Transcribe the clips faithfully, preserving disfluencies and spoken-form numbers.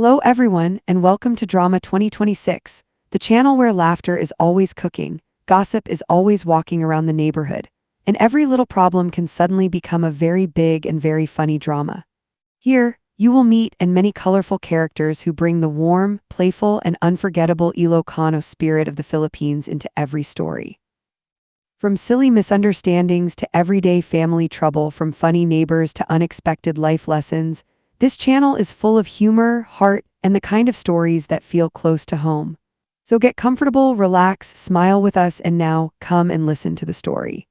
Hello, everyone, and welcome to Drama twenty twenty-six, the channel where laughter is always cooking, gossip is always walking around the neighborhood, and every little problem can suddenly become a very big and very funny drama. Here, you will meet and many colorful characters who bring the warm, playful, and unforgettable Ilocano spirit of the Philippines into every story. From silly misunderstandings to everyday family trouble, from funny neighbors to unexpected life lessons, this channel is full of humor, heart, and the kind of stories that feel close to home. So get comfortable, relax, smile with us, and now come and listen to the story.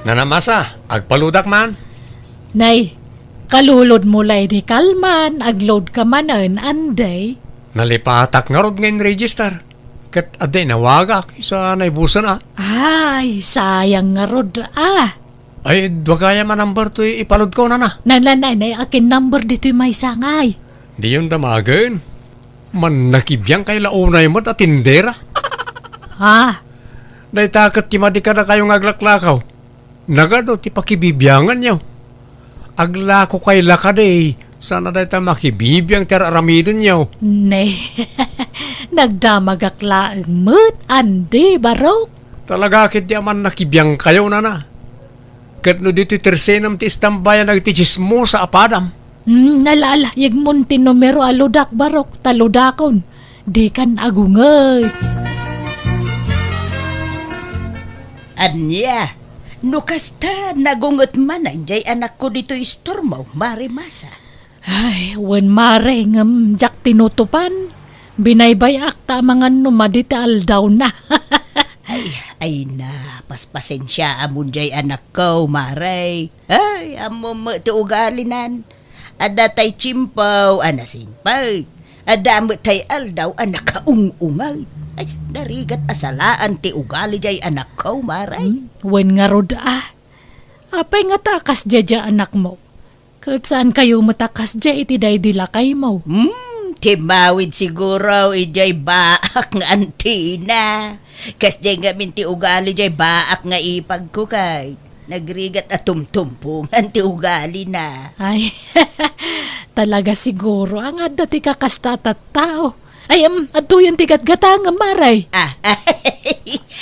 Nana Masa, agpaludak man. Nay, kalulod mo lay di kalman, agload ka manen, anday. Nalipatak ngarud nga in-register. Ket adda inawagak, isu a naibusen a. Ay, sayang ngarud a. Ay, dua gayam a number toy ipalodko, nana. Nay, nay, nay, nay, akin number ditoy maysa ngay. Diyon damagen. Mannakibiang kay la unay met a tindera. Ha? Dayta ket ti madi kadakayo nga aglaklakaw. Nagadu ti pakibibianganyo. Aglako kay la kadi, saan a dayta makibibiang ti ar-aramidenyo. Ne, nagdamagak laeng met, andi, barok. Talaga ketdi a mannakibiangkayo, nana. Ket no ditoy tersenem ti istambayan dagiti tsismosa a padam. Hmm, ala, ala, yegmon ti numero a ludak, barok, ta ludakon. Dikan agunget. Ania? No kasta, nagunget manen jay anakko ditoy istormo, Mare Masa. Ay, wen, Mare, ngem diak tinutupan. Binaybay-ak ta amangan no madi ti aldawna. Ay, ay na, paspasensiaamon jay anakko, Mare. Ay, ammom met ti ugalinan. Adda tay tiempo a nasingpet. Adda met tay aldaw a nakaung-ungay. Ay, narigat a salaan ti ugali jay anakko, Mare. Hmm, wen ngarud a. Apay ngata a kasdiay jay anakmo? Ket saankayo met a kasdiay iti daydi lakaymo? Hmm, timmawid siguro idiay baak nga antina. Kasdiay ngamin ti ugali jay baak nga ipagko kay nagrigat a tumtumpongan ti ugalina. Ay, talaga siguro nga adda ti kakasta a tattao. Ay, em, adtoyen ti gatgatangem, Mare. Ah,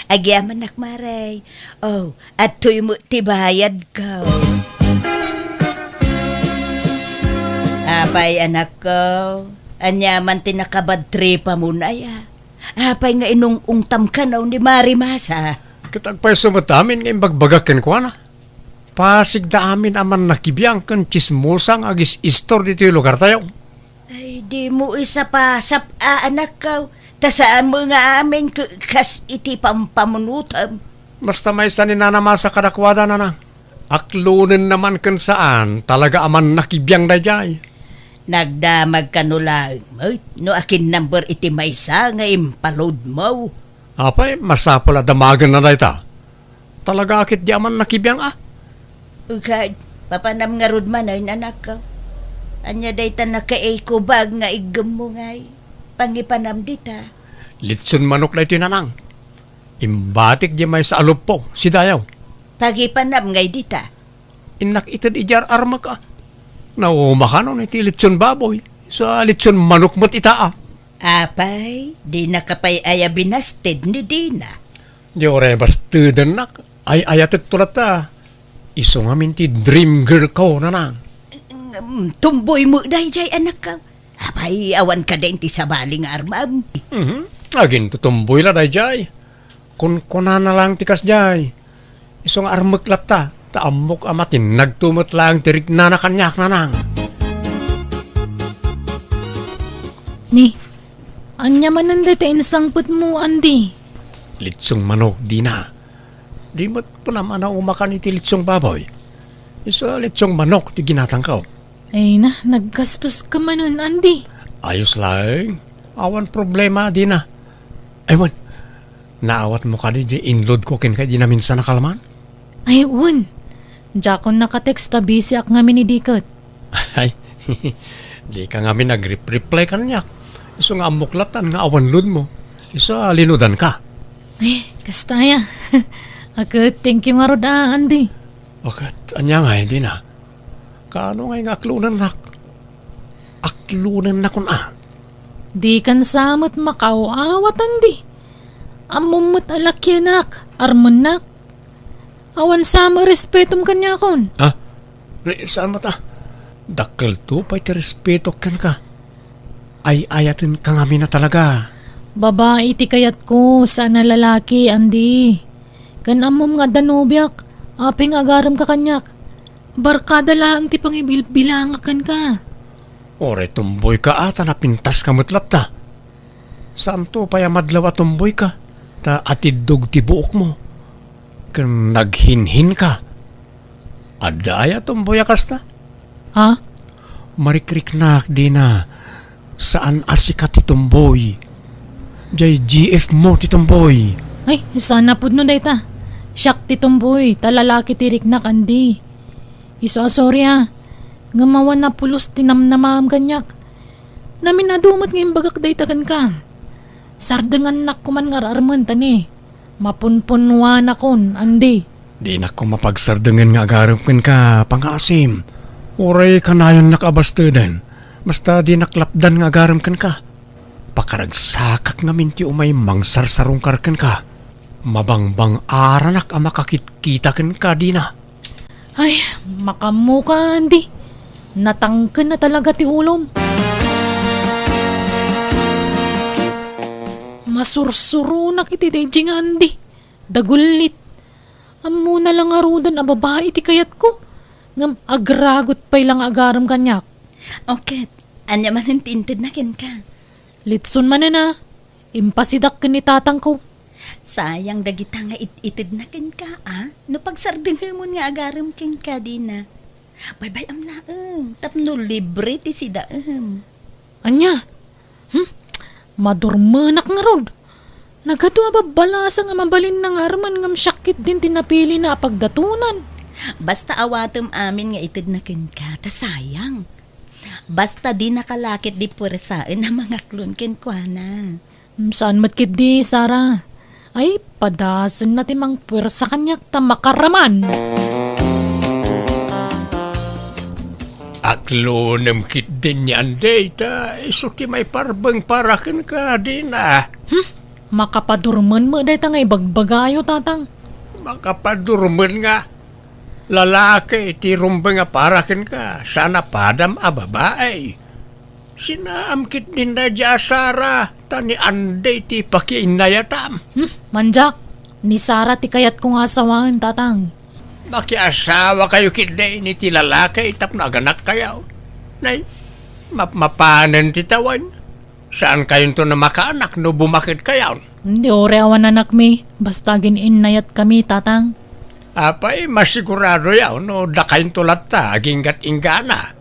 agyamanak, Mare. Oh, adtoy met ti bayadko. Apay, anakko, ania man ti nakabad tripamon aya? Apay nga inung-ungtam kano ni Mare Masa? Ket agpayso met amin nga imbagbagak kenkuana. Pasigda amin a mannakibiang ken tsismosa nga agis-istor ditoy lugartayo. Ay, dimo isapasap a, anakko, ta saan met nga amin k-, kas iti pampamunotem. Basta maysa ni Nana Masa kadakuada, nana. Aklonenna man ken saan, talaga a mannakibiang daydiay. Nagdamag kano laeng met no akin number iti maysa nga impalodmo. Apay, masapul a damagenna dayta. Talaga a ketdi a mannakibiang a. Ukad, papanam ngarud manen, anakko. Ania dayta nakaikubag nga iggemmo ngay? Pangipanam dita. Litson manok daytoy, nanang. Imbatik di maysa a luppo, sidayaw. Pagipanam ngay dita. Innak ited idiay ar-armek a. Nauma kanon iti litson baboy. Sa litson manok met ita a. Apay, dinaka pay aya binasted ni Dina? Di uray bastedennak. Ay-ayatek to latta. Isu ngamin ti dream girl ko, nanang. Ngem, tumboy met daydiay, anakko. Apay, awan kadi ti sabali nga armam? Mhm. Agintutumboy la daydiay. Kunkunana lang ti kasdiay. Isu nga armek latta, ta ammok a matinnagto met laeng ti riknana kaniak, nanang. Ni, ania manen dayta insangpetmo, Andy? Litsong manok, Dina. Di met kunam a naumakan iti litsong baboy. Isu a litsong manok ti ginatangko. Ay na, naggastos ka manen, Andy. Ayos laeng. Awan problema, Dina. Ay, wen, naawatmo kadi di inload ko ken kay Dina minsan a kalman? Ay, wen. Diakon nakatext ta busy ak ngamin idi ket. Ay, di ka ngamin nag-rep-reply kaniak. Isu nga ammok latan nga awan load mo. Isu a linudan ka. Ay, kasta aya. Aket, thank you ngarud a, Andy. Aket, ania ngay, Dina? Kaano ngay nga aklonennak? Aklonennakon a. Dikan sa met makaaw-awat, Andy. Ammom met a lakienak, armennak. Awan sa met respetom kaniakon. Ha? Re-, saan met a? Dakkelto pay ti respetok kenka. Ay-ayatenka ngamin a talaga. Babai ti kayatko, saan a lalaki, Andy. Ken ammom nga adda nobiak, apay nga agaremka kaniak. Barkada laeng ti pangibilbilangak kenka. Uray tomboyka a ta napintaska met latta. Saanto pay a madlaw a tomboyka, ta atiddog ti buokmo. Ken naghinhinka. Adda aya tomboy a kasta? Ha? Marikriknak, Dina. Saan a sika ti tomboy. Jay G F mo ti tomboy. Ay, saan a pudno dayta. Siak ti tomboy, ta lalaki ti riknak, Andy. Isu a sorry a. Ngem awan a pulos ti namnamaem kaniak. Namin-adu met nga imbagak dayta kenka. Sardengannak koman nga ar-armen ta ni. Mapunpunnuanakon, Andy. Dinak koma pagsardengen nga agarem kenka, pangngaasim. Uray kanayonnak a basteden. Basta dinak lapdan nga agarem kenka. Pakaragsakak ngamin ti umay mangsarsarungkar kenka. Mabangbang-aranak a makakitkita kenka, Dina. Ay, makaammoka, Andy. Natangken na talaga ti ulom. Masursuronak iti daydi nga Andy. Dagullit. Ammona la ngaruden a babai ti kayatko. Ngem agragot pay la nga agarem kaniak. O ket, ania manen ti intedna kenka? Litson manen a. Impasidak ken ni tatangko. Sayang dagita nga it-itedna kenka, a? No pagsardengemon nga agarem kenka, Dina. Baybay-am laeng, tapno libre ti sidaem. Ania? Hmm? Madurmenak ngarud. Nagadu a babbalasang a mabalinna nga armen ngem siak ketdin ti napilina a pagdatonan. Basta awatem amin nga itedna kenka, ta sayang. Basta dinaka la ketdi puersaen a mangaklon kenkuana. Hmm, saan met ketdi, Sara. Ay, padasenna ti mangpuersa kaniak ta makaraman. Aklonem ketdin ni Andy ta isu ti maiparbeng para kenka, Dina. Hmm, makapadurmen met dayta nga ibagbagayo, tatang. Makapadurmen nga lalaki ti rumbeng a para kenka, saan a padam a babai. Sinaam ketdin daydi a Sara, ta ni Andy ti pakiinnayatam. Hmm, mandiak, ni Sara ti kayatko nga asawaen, tatang. Makiasawakayo ketdi iti lalaki tapno aganakkayo. Nay, map-, mapanen ti tawen. Saankayonto a makaanak no bumakedkayon. Di, uray awan anakmi, basta agin-innayatkami, tatang. Apay, masiguradoyo no dakayonto latta aginggat-inggana.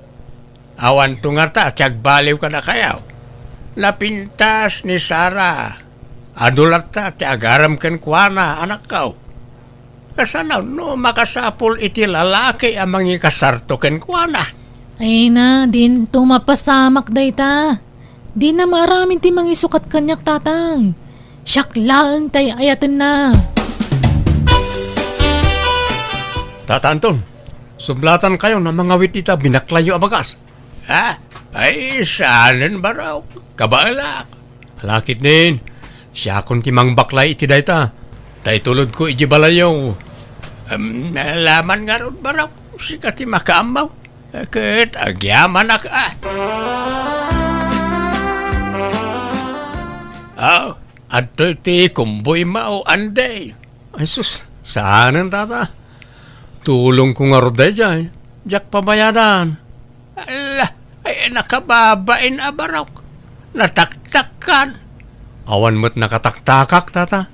Awanto ngata ti agbaliw kadakayo. Napintas ni Sara. Adu latta ti agarem kenkuana, anakko. Kasano no makasapul iti lalaki a mangikasarto kenkuana? Ay na, dinto mapasamak dayta. Dina maaramid ti mangisukat kaniak, tatang. Siak laeng ti ay-ayatenna. Tata Anton, sublatankayon a mangawit ita binaklayyo a bagas. Ha? Ay, saanen, barok. Kabaelak. Ala ketdin, siakon ti mangbaklay iti dayta. Ta itulodko iti balayyo. Em, laman ngarud, barok. Sika ti makaammo. Ket agyamanak a. Aw, adtoy ti kumboymo, Andy. Ay sus, saanen, tata. Tulongko ngarud daydiay. Diak pabayadan. Ala, ay, nakababain a barok. Nataktakkan. Awan met nakataktakak, tata.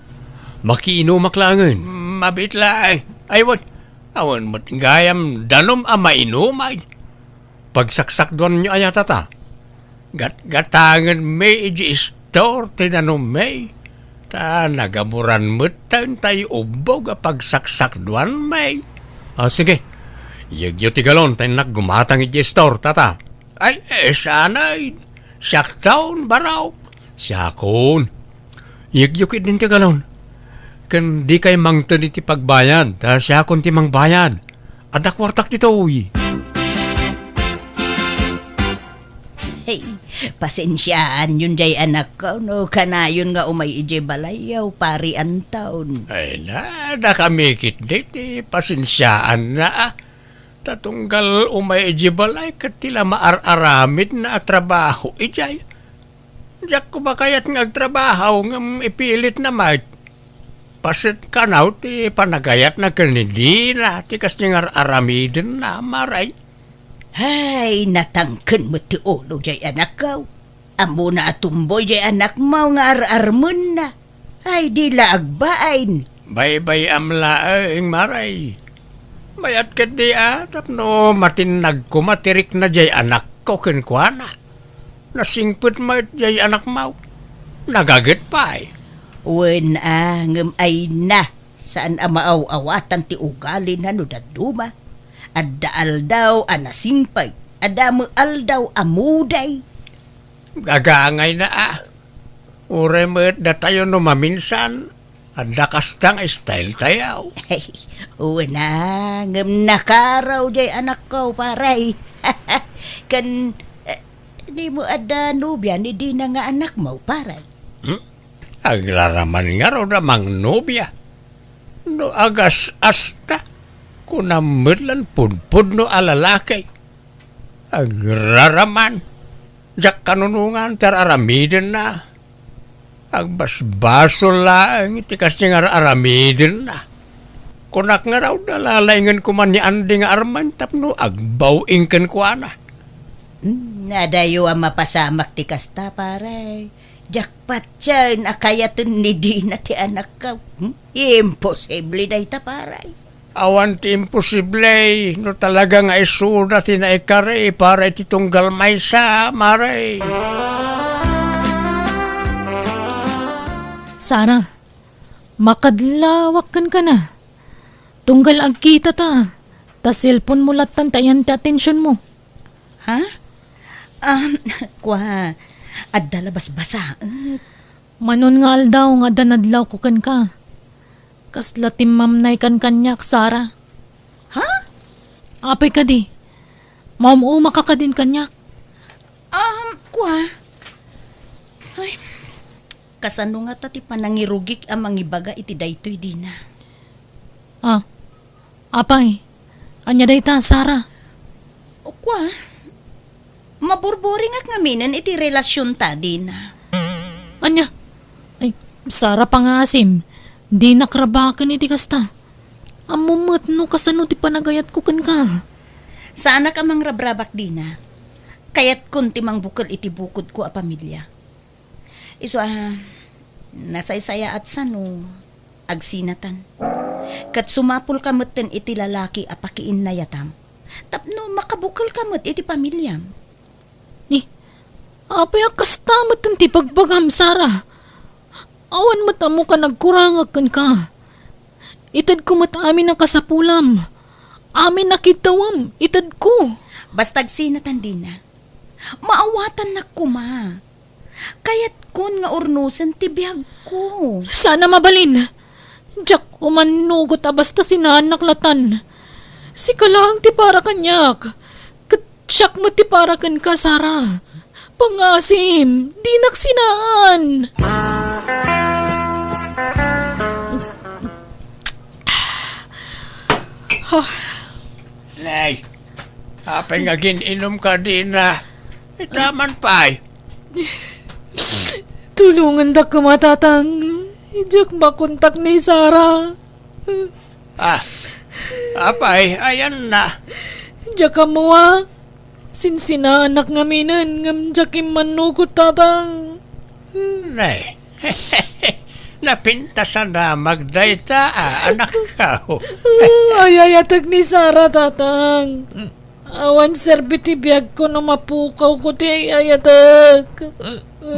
Makiinumak laengen. Mabiit laeng. Ay, wen, awan met gayam danum a mainumay. Pagsaksakduanyo aya, tata. Gatgatangenmi iti istor ti danummi. Ta nagaburan met ta intay ubbog a pagsaksakduanmi. Ah, sige. Iyegyo ti galon ta innak gumatang iti istor, tata. Ay, eh, sanay. Siakton, barok. Siakon. Iyegyo ketdin ti galon. Ken dikay mangted iti pagbayad, ta siakon ti mangbayad. Adda kuartak ditoy. Hey, pasensiaanyon jay anakko no kanayon nga umay idiay balayyo, Pari Anton. Ay na, dakami ketdi ti pasensiaanna, a. Ta tunggal umay idiay balay ket ti la maar-aramidna a trabaho idiay. Diak koma kayat nga agtrabaho ngem ipilitna met. Paset kano ti panagayatna ken ni Dina ti kasdiay nga ar-aramidenna, Mare. Hay, natangken met ti ulo jay anakko. Ammona a tumboy jay anakmo nga ar-armenna. Ay, di la agbain. Baybay-am laeng, Mare. Mayat ketdi a tapno matinnag koma ti rikna jay anakko kenkuana. Nasingpet met jay anakmo. Nagaget pay. Wen a, ngem ay na, saan a maaw-awatan ti ugalina no dadduma. Adda aldaw a nasingpet, adda met aldaw a muday. Gagangayna a. Uray met datayo no maminsan, adda kasta nga style tayo. Wen a, ngem nakaraw jay anakko, Pare. Ken, eh, dimo adda nobia ni Dina nga anakmo, Pare? Hmm? Agraraman ngarud a mangnobia. No agas-asta, kunam met la pudpudno a lalaki. Agraraman. Diak kanunongan ti ar-aramidenna. Agbasbasol laeng ti kasdiay nga ar-aramidenna. Kunak ngarud a lalaingen koma ni Andy nga armen tapno agbaw-ing kenkuana. Hmm, adayo a mapasamak ti kasta, Pare. Diak patien a kayaten ni Dina ti anakko. Hmm? Imposible dayta, Pare. Awan ti imposible no talaga nga isuda ti naikari para iti tunggal maysa, Mare. Sara, makadlawak kenka. Tunggal agkitata, ta cellphone mo lattan ti ayan ti atensionmo. Ha? Um, kua, adda la basbasaek. Manon nga aldaw nga adda nadlawko kenka. Kasla timmamnaykan kaniak, Sara. Ha? Apay kadi? Maum-umaka kadin kaniak? Um, kua. Ay, kasano ngata ti panangirugik a mangibaga iti daytoy, Dina? Ah, apay, ania dayta, Sara? O, kua, maburburingak ngaminen iti relasionta, Dina. Ania? Ay, Sara, pangaasim, dinak rabaken iti kasta. Ammom met no kasano ti panagayatko kenka. Saanak a mangrabrabak, Dina. Kayatkon ti mangbukel iti bukodko a pamilia. Isu a, nasaysayaat sano agsinatan. Ket sumapulka metten iti lalaki a pakiinnayatam tapno makabukelka met iti pamiliam. Ni, apay a kasta metten ti bagbagam, Sara? Awan met ammoka nagkurangak kenka. Itedko met amin a kasapulam. Amin a kiddawam, itedko. Basta agsinatan, Dina. Maawatannak koma. Kayatkon nga urnosen ti biagko. Saan a mabalin. Diak umannugot a basta sinaanak latan. Sika laeng ti para kaniak. Ket siak met ti para kenka, Sara. Pangaasim, dinak sinaan. Nay, apay nga agin-inumka, Dina? Itaman pay. Tulongandak koma, Tatang. Diak makontak ni Sara. Ah, apay, ayanna? Diak ammo a. Sinsinaanak ngaminen ngem diak immannugot, Tatang. Nay, napintasan a magdayta, a, anakko. Ay-ayatek ni Sara, Tatang. Awan serbi ti biagko no mapukawko ti ay-ayatek.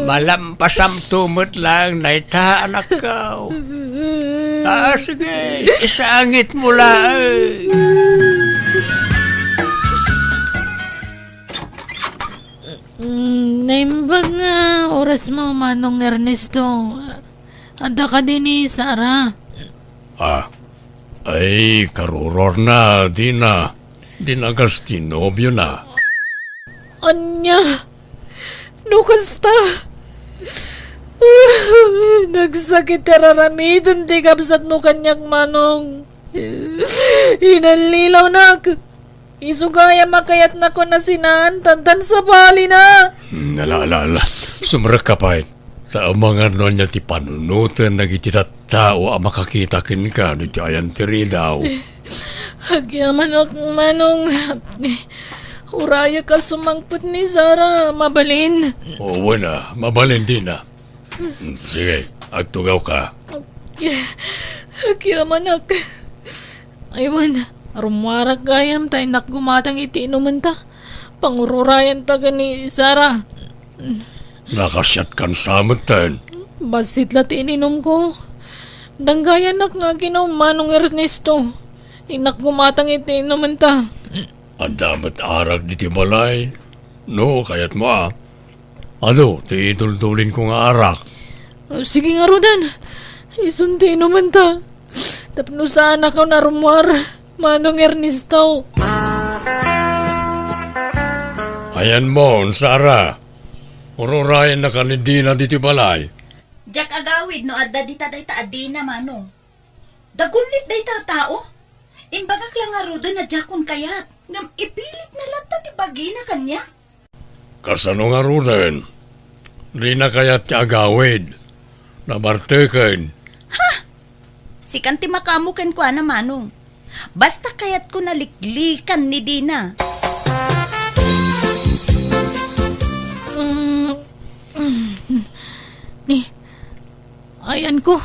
Malampasamto met laeng dayta, anakko. Ah, sige, isangitmo laeng. Mm, naimbag nga orasmo, Manong Ernesto. Adda kadi ni Sara? Ah, ay, karurorna, Dina. Dinagas ti nobiona. Ania? No kasta, nagsakit ti ar-aramiden ti kabsatmo kaniak, Manong. Inallilawnak. Isu gayam a kayatnakon a sinaantan tan sabalina. Hmm, ala, ala, ala. Sumrekka pay. Ta amangan no ania ti panunoten dagiti tattao a makakita kenka no ti ayan ti ridaw. Agyamanak, Manong. Urayek a sumangpet ni Sara. Mabalin? O, wen a, mabalin, Dina. Hmm, sige, agtugawka. Agyamanak. Ay, wen, rummuarak gayam ta innak gumatang iti inumenta. Pangururayanta ken ni Sara. Nakasiatkan sa metten. Bassit la ti ininumko. Danggayannak nga aginum, Manong Ernesto. Innak gumatang iti inumenta. Adda met arak ditoy balay. No, kayatmo a. Adu ti iduldulinko nga arak. Sige ngaruden. Isun ti inumenta. Tapno saanakon a rummuar, Manong Ernesto. Ayanmon, Sara. Ururayennaka ni Dina ditoy balay. Diak agawid no adda dita dayta a Dina, Manong. Dagullit dayta a tao. Imbagak la ngaruden a diakon kayat, ngem ipilitna latta ti bagina kaniak. Kasano ngaruden? Dina kayat ti agawid. Nabarteken. Ha? Sikan ti makaammo kenkuana, Manong. Basta kayatko naliklikan ni Dina. Mm, mm, ni, ayanko.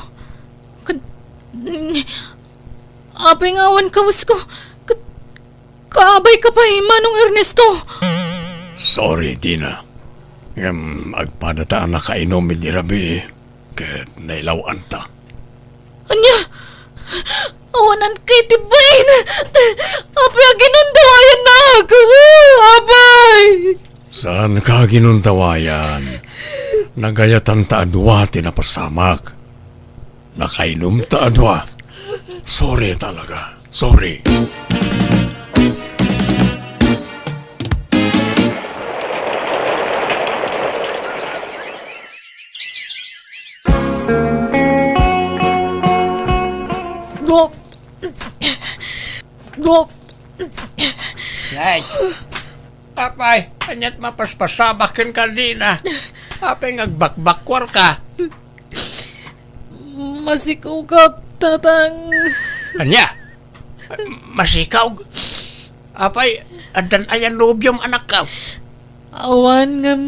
Ket, ni, apay nga awan kawesko. Ket, kaabayka pay, Manong Ernesto. Sorry, Dina. Ngem agpadata a nakainom idi rabii. Ket nailaw-anta. Ania? Awanan kay ti bain! Apay a ginundawayannak? Apay! Saanka a ginundawayan. Nagayatanta a dua ti napasamak. Nakainumta a dua. Sorry talaga. Sorry. Dok. Dok. Nay. Apay, ania't mapaspasamak kenka, Dina? Apay nga agbakbakkuarka? Masikugak, Tatang. Ania? Masikaw? Apay, addan aya nobiom, anakko? Awan ngem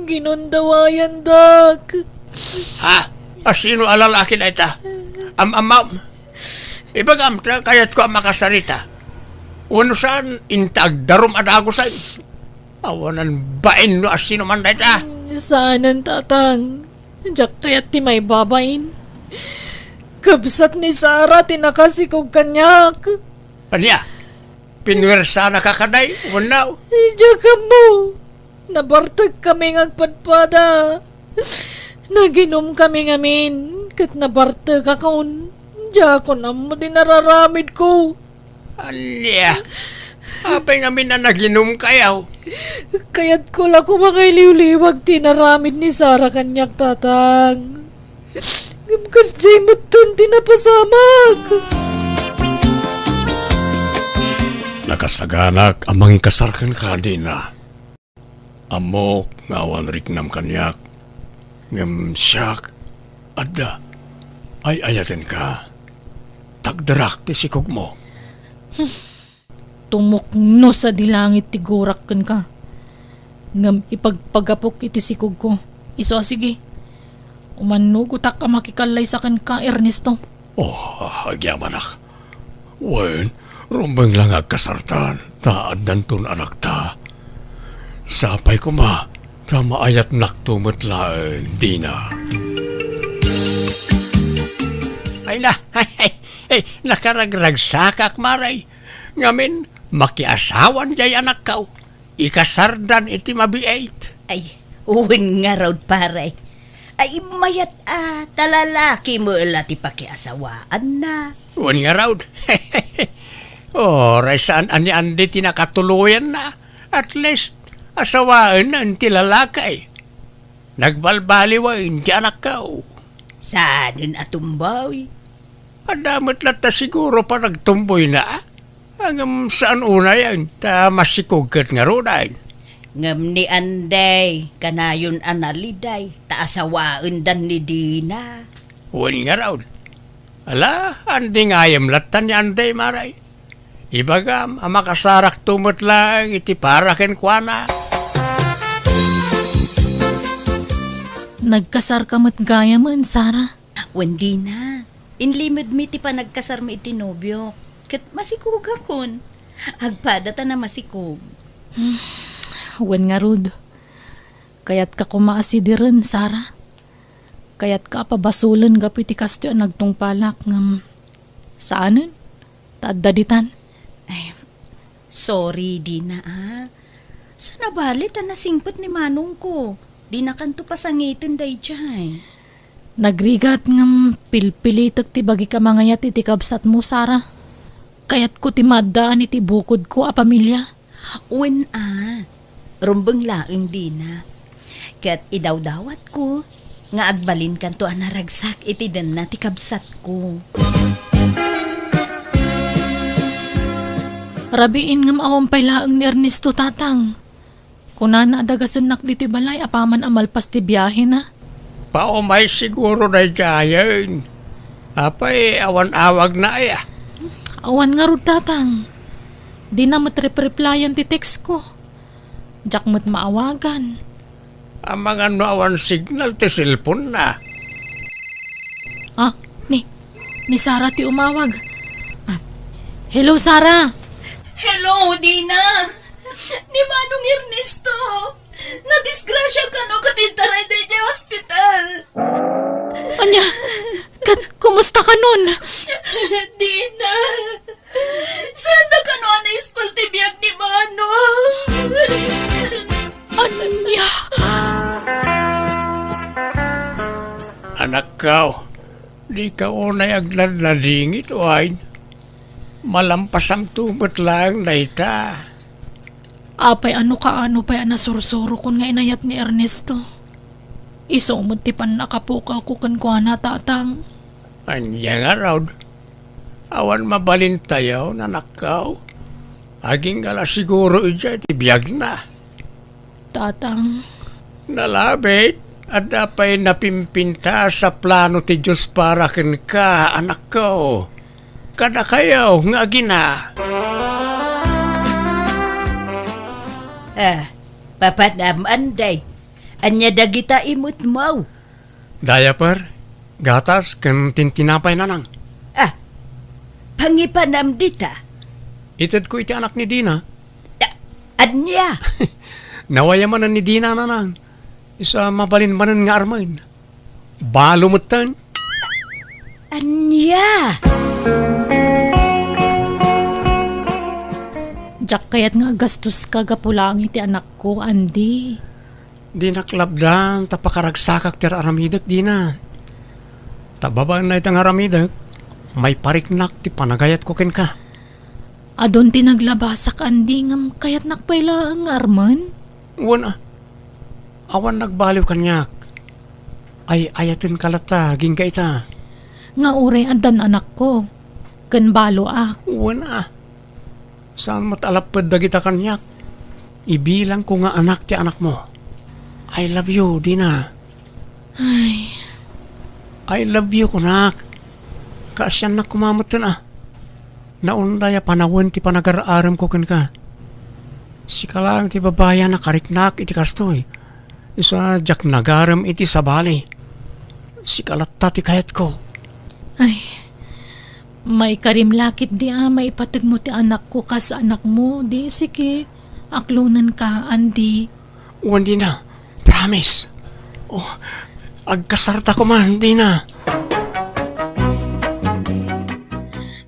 ginundawayandak. Ha? Asino a lalaki dayta? Am-amam? Ibagam ta kayatko a makasarita. Wenno saan, inta agdarum a dagusen. Awanan bain no asino man dayta. Saanen, Tatang. Diak kayat ti maibabain. Kabsat ni Sara ti nakasikog kaniak. Ania? Pinuersanaka kadi wenno? Diak ammo. Nabartekami nga agpadpada. Naginumkami ngamin, ket nabartekakon. Diakon ammo ti nararamidko. Ania? Apay ngamin a naginumkayo? Kayatko la koma nga iliwliwag ti inaramid ni Sara kaniak, Tatang. Ngem kasdiay metten ti napasamak. Nakasaganak a mangikasar kenka, Dina. Ammok nga awan riknam kaniak, ngem siak, adda, ay-ayatenka. Tagderak ti sikogmo. Tumuknos a di langit ti gurak kenka, ngem ipagpagapok iti sikogko. Isu a sige, umannugotak a makikallaysa kenka, Ernesto. Oh, agyamanak. Wen, rumbeng la nga agkasartan, ta addanton anakta. Sapay koma, ta maayatnakto met laeng, Dina. Ay na, ay, ay, ay, nakaragragsakak, Mare. Ngamin, makiasawan jay anakko. Ikasardan iti mabiit. Ay, wen ngarud, pare. Ay, mayat a, ta lalaki met la ti pakiasawaanna. Wen ngarud. Oray saan a ni Andy ti nakatuloyanna. At least, Asawaenna ti lalaki. Nagbalbaliwen ti anakko. Saanen a tumboy? Adda met latta siguro panagtumboyna. Ngem saan unayen, ta masikog ket ngaruden. Ngem ni Anday, kanayon a naliday, ta asawaendan ni Dina. Wen ngarud. Ala, Andy ngayem latta ni Anday, Mare. Ibagam a makasarakto met laeng iti para kenkuana. Nagkasarka met gayamen, Sara? Wen, Dina. Inlimedmi ti panagkasarmi iti nobiok. Ket masikogakon. Agpada ta namasikog. Wen ngarud. Kayatka koma a sideren, Sara. Kayatka a pabasolen gapu iti kastoy a nagtungpalak ngem saanen. Ta adda ditan. Ay, sorry, Dina, a. Saan a bale ta nasingpet ni manongko. Dinakanto pasangiten daydiay. Nagrigat ngem pilpilitek ti bagik a mangayat iti kabsatmo, Sara. Kayatko ti maaddaan iti bukodko a pamilia. Wen a, rumbeng laeng, Dina. Ket idawdawatko nga agbalinkanto a naragsak iti denna ti kabsatko. Rabiin ngem awan pay laeng ni Ernesto, Tatang. Kunana a dagasennak ditoy balay apaman a malpas ti biahena. Paumay siguro daydiayen. Apay, awan awagna aya? Awan ngarud, Tatang. Dina met repreplayan ti text ko. Diak met maawagan. Amangan no awan signal ti cellphone na. Ah, ni, ni Sara ti umawag. Ah, hello, Sara. Hello, Dina. Ni Manong Ernesto. Nadisgrasya kano ket intaray daydiay hospital. Ania? Ket kumusta kanon? Dina. Saan da kano a naispal ti biag ni Manong? Ania? Anakko, dika unay agnadnadingit, wen? Malampasamto met laeng dayta. Apay, ano kaano pay a nasursurokon nga inayat ni Ernesto? Isu met ti pannakapukawko kenkuana, Tatang. Ania ngarud? Awan mabalintayo, anakko. Agingga la siguro idiay ti biagna. Tatang. Nalabit, adda pay napimpintas a plano ti Dios para kenka, anakko. Kadakayo nga agina. Ah, papanam, Anday. Ania dagita imutmo? Diaper, gatas, ken tintinapay, Nanang. Ah, pangipanam dita? Itedko iti anak ni Dina. Ah, ania? Nawayamanen ni Dina, Nanang. Isu a mabalin manen nga armen. Balo metten. Ania? Diak kayat nga agastoska gapu laeng iti anakko, Andy. Dinak labdan ta pakaragsakak ti ar-aramidek, Dina. Ta babaen dayta nga aramidek, maipariknak ti panagayatko kenka. Adun ti naglabasak, Andy, ngem kayatnak pay laeng nga armen? Wen a, awan nagbaliw kaniak. Ay-ayatenka latta, agingga ita. Nga uray addan anakko, ken baloak. Wen a, saan met a lapped dagita kaniak? Ibilangko nga anak ti anakmo. I love you, Dina. Ay. I love you, kunak. Kaasiannak koma metten a. Naunday a panawen ti panagar-aremko kenka. Sika laeng ti babai a nakariknak iti kastoy. Isu a diak nagarem iti sabali. Sika latta ti kayatko. Ay, maikarim la ketdi a maipategmo ti anakko kas anakmo, di sige. Aklonenka, Andy. Wen, Dina. Promise. Oh, agkasarta koma, Dina.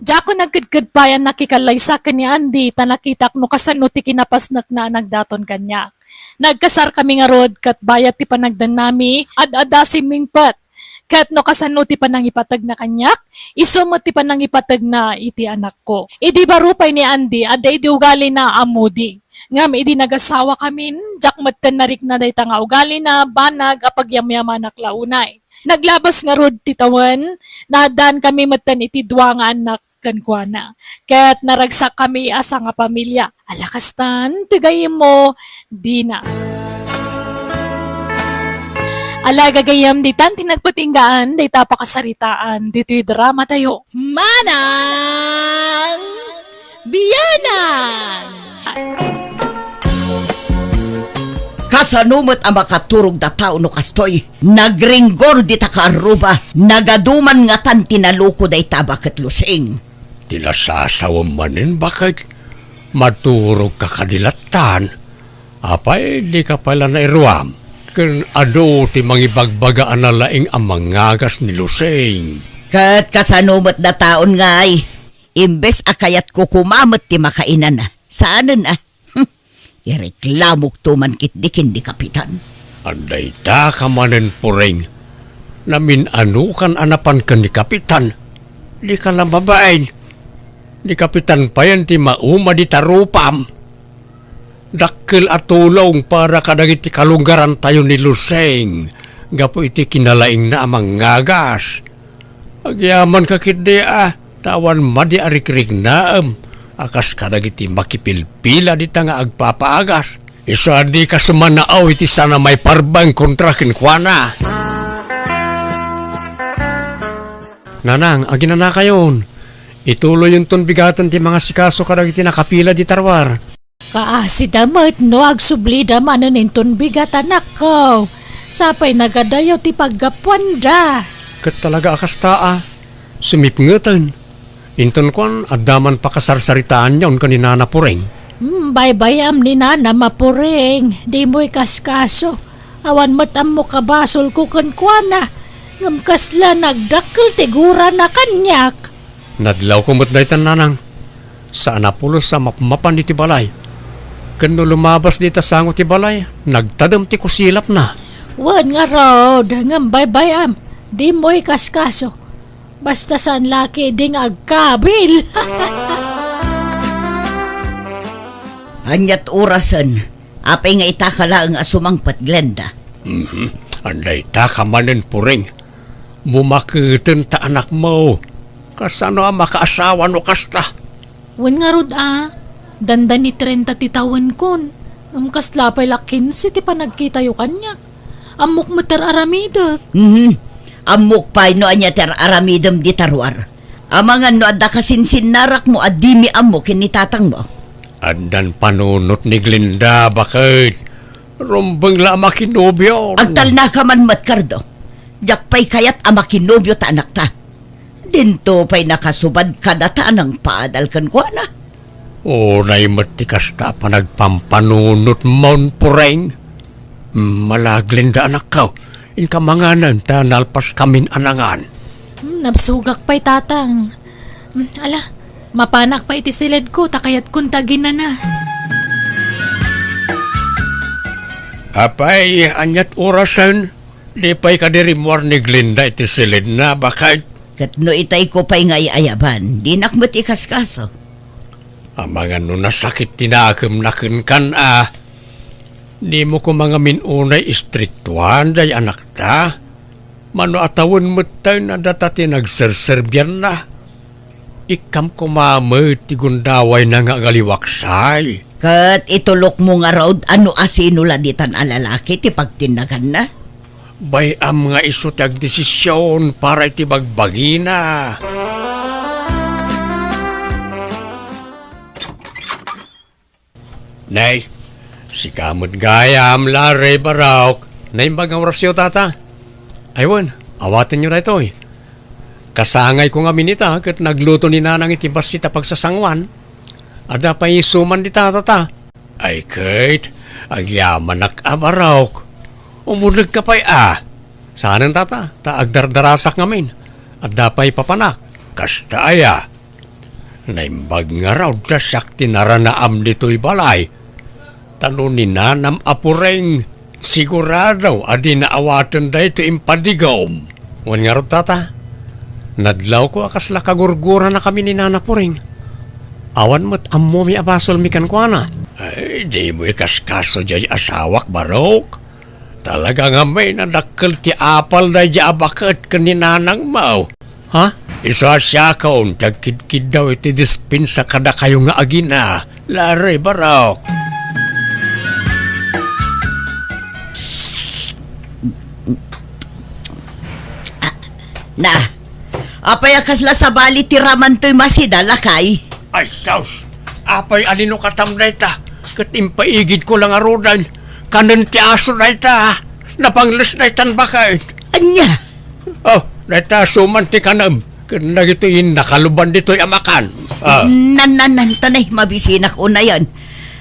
Diakon agkedkedpayan nakikallaysa ken ni Andy ta nakitak no kasano ti kinapasnekna a nagdaton kaniak. Nagkasarkami ngarud ket bayat ti panagdannami, ad-adda simmingpet. Ket no kasano ti panangipategna kaniak, isu met ti panangipategna iti anakko. Idi baro pay ni Andy, adda idi ugalina a moody. Ngem idi nagasawakamin, diak metten narikna dayta nga ugalina, banag a pagyamyamanak la unay. Naglabas ngarud ti tawen, naaddankami metten iti dua nga annak kenkuana. Ket naragsakkami a sangapamilia. Ala kastan, ti gayyemmo, dina. Ala gagayyem, ditan ti nagpatinggaan dayta pakasaritaan ditoy dramatayo. Manang Bianang! Kasano met a makaturog da tao no kastoy? Nagringgor dita kaarruba, nagaduman ngatan ti naloko dayta baket Lusing. Ti nasasawem manen, baket? Maturogka kadi lattan? Apay, dika pay la nairuam ken adu ti mangibagbaga a nalaing a mangagas ni Lusing? Ket kasano met da taon ngay? Imbes a kayatko koma met ti makainana. Saanen a? Hmm. Ireklamokto man ketdi ken ni Kapitan. Adda ita ka manen, Puring. Namin-anokan a napan ken ni Kapitan. Dika la mabain. Ni Kapitan payen ti mauma dita rupam. Dakkel a tulong para kadagiti kalunggarantayo ni Lusing gapu iti kinalaingna a mangagas. Agyamanka ketdi a, ta awan madi a rikriknaem a kas kadagiti makipilpila dita nga agpapaagas. Isu a dika sumanaaw iti saan a maiparbeng kontra kenkuana. Nanang, aginanakayon. Ituloyonton bigaten ti mangasikaso kadagiti nakapila dita ruar. Kaasida met no agsublida manen inton bigat, anakko. Sapay nagadayo ti paggapuanda. Ket talaga a kasta a. Sumipngeten. Inton kuan, adda man pakasarsaritaanyon ken ni Nana Puring. Hmm, baybay-am ni Nana Mapuring. Dimo ikaskaso. Awan met ammok a basolko kenkuana. Ngem kasla nagdakkel ti gurana kaniak. Nadlawko met daytan, nanang. Saan a pulos a mapmapan iti balay. Ken no lumabas dita sango ti balay, nagtadem ti kusilapna. Wen ngarud, ngem baybay-am, dimo ikaskaso. Basta saan la ketdi nga agkabil. Aniat orasen, apay nga ita ka laeng a sumangpet, Glenda? Mhm. Adda ita ka manen, Puring. Bumaketen ta anakmo. Kasano a makaasawa no kasta? Wen ngarud a, dandani trenta ti tawenkon. Ngem kasla pay la kinse ti panagkitayo kaniak. Ammok met ti ar-aramidek. Mhm. Ammok pay no ania ti ar-aramidem dita ruar. Amangan no adda kasinsinnarakmo a dimi ammo ken ni tatangmo. Addan panunot ni Glenda, baket. Rumbeng la a makinobio. Agtalnaka man met, Cardo. Diak pay kayat a makinobio ta anakta. Dinto pay nakasubad kadata a nangpadal kenkuana. Unay met ti kasta a panagpampanunotmon, Puring. Mala, Glenda, anakko, inka manganen ta nalpaskamin a nangan. Hmm, nabsogak pay, Tatang. Hmm, ala, mapanak pay iti siledko ta kayatkon ti aginana. Apay, aniat orasen? Di pay kadi rimmuar ni Glenda iti siledna, baket? Ket no itayko pay nga ay-ayaban, dinak met ikaskaso. Amangan no nasakit ti nakemna kenkan a. Dimo koma ngamin unay istriktuan day anakta? Mano a tawen metten a data ti nagserserbianna. Ikkam koma met ti gundawayna nga agaliwaksay. Ket itulokmo ngarud a no asino la ditan a lalaki ti pagtinnaganna? Bay-am nga isu ti agdesision para iti bagbagina. Nay, sika met gayam, Larry, Barok. Naimbag nga orasyo, tata. Ay wen, awatenyo daytoy. Kasangayko ngamin ita ket nagluto ni Nanang iti bassit a pagsasangoan. Adda pay isuman dita, tata. Ay ket, agyamanak a, Barok. Umulekka pay a. Saanen, tata, ta agdardarasak ngamin. Adda pay papanak. Kasta aya. Naimbag ngarud ta siak ti naranaam ditoy balay. Ta no ni Nanam a Puring, sigurado a dina awaten daytoy impadigom. Wen ngarud, tata, nadlawko a kasla kagurguranakami ni Nana Puring. Awan met ammomi a basolmi kenkuana. Ay, dimo ikaskaso diay asawak, Barok. Talaga ngamin a dakkel ti apal daydiay a baket ken ni nanangmo. Ha? Isu a siakon ti agkidkiddaw iti dispensa kadakayo nga agina, Larry Barok. Na, apay a kasla sabali ti raman toy masida, lakay? Ay, sus! Apay a linukatam dayta, ket impaigidko la ngaruden. Kanen ti aso dayta, napangles daytan baket. Ania? Oh, dayta asuman ti kanem. Ken dagitoy nakaluban ditoy a makan. Ah. Nan, nan, nan, tanay, mabisinak unayen.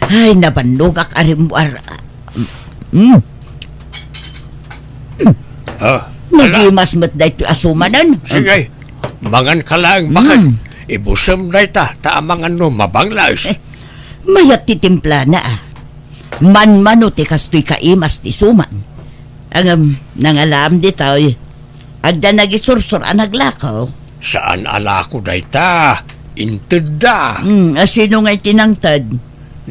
Ay, nabannogak a rimmuar. Mm. Ah, ala. Nagimas met daytoy asumanen. Sige, mangan ka lang, baket. Mm. Ibusem dayta, ta amangan no mabanglas. Eh, mayat ti timplana, ah. Manmano ti kastoy kaimas ti suman. Ngem, nangalaam ditoy. Adda nagisursor a naglako. Saan a lako dayta? Intedda. Hmm, a sino ngay ti nangted?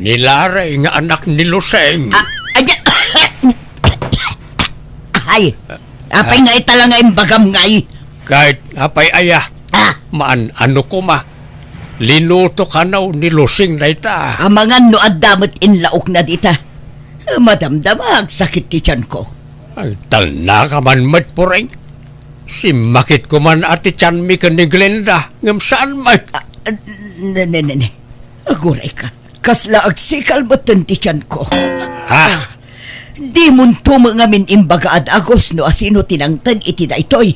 Ni Larry nga anak ni Lusing. Ah, adi-, ay, apay nga ita la nga imbagam ngay? Ket apay aya? Ah. Maan, ano koma? Linuto kano ni Lusing dayta. Amangan no adda met inlaokna dita. Madamdama, agsakit ti tianko. Ay, talna ka man met, Puring. Simmakit ko man a ti tianmi ken ni Glenda, ngem saan met. Ah, ne, ne, ne, ne. Aguray ka. Kasla agsikal metten ti tianko. Ha? Ah, dimonto met ngamin imbagaad a Gus no asino ti nangted iti daytoy.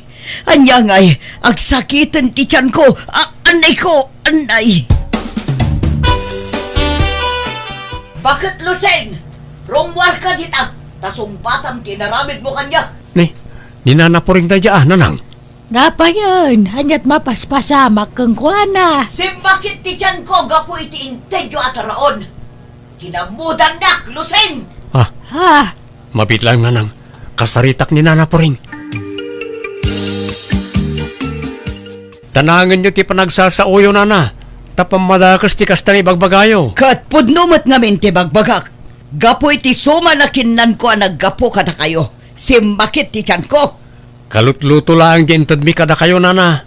Ania ngay, agsakiten ti tianko. Ah, annay ko, annay. Baket Lusing, rummuarka dita, ta sungbatam ti inaramidmo kaniak. Ni, ni Nana Puring daydiay, a, nanang. Napayen, ania't mapaspasamak kenkuana? Simmakit ti tianko gapu iti intedyo a taraon. Kinamudannak, Lusing! Ah. Ah. Mabiit laeng, nanang. Kasaritak ni Nana Puring. Tanangenyo ti panagsasaoyo, nana, ta pammadakes ti kasta nga ibagbagayo. Ket pudno met ngamin ti bagbagak. Gapu iti suman a kinnanko a naggapu kadakayo, simmakit ti tianko. Kalutluto laeng ti intedmi kadakayo, nana.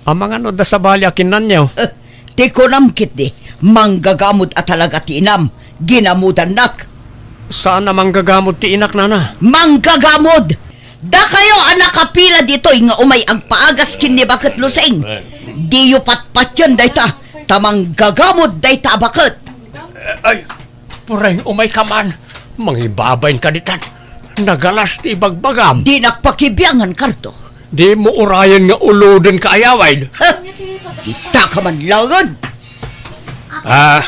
Amangan no adda sabali a kinnanyo. Eh, ti kunam ketdi, manggagamod a talaga ti inam, ginamudannak. Saan a manggagamod ti inak, nana. Manggagamod! Dakayo a nakapila ditoy nga umay agpaagas ken ni Baket Lusing. Diyo patpatien dayta, ta manggagamod dayta a baket. Ay, Puring, umay ka man. Mangibabain ka ditan. Nagalas ti ibagbagam. Dinak pakibiangan, Kardo. Dimo urayen nga uloden ka, ayaway. Ha? Kita ka man laengen. Ah,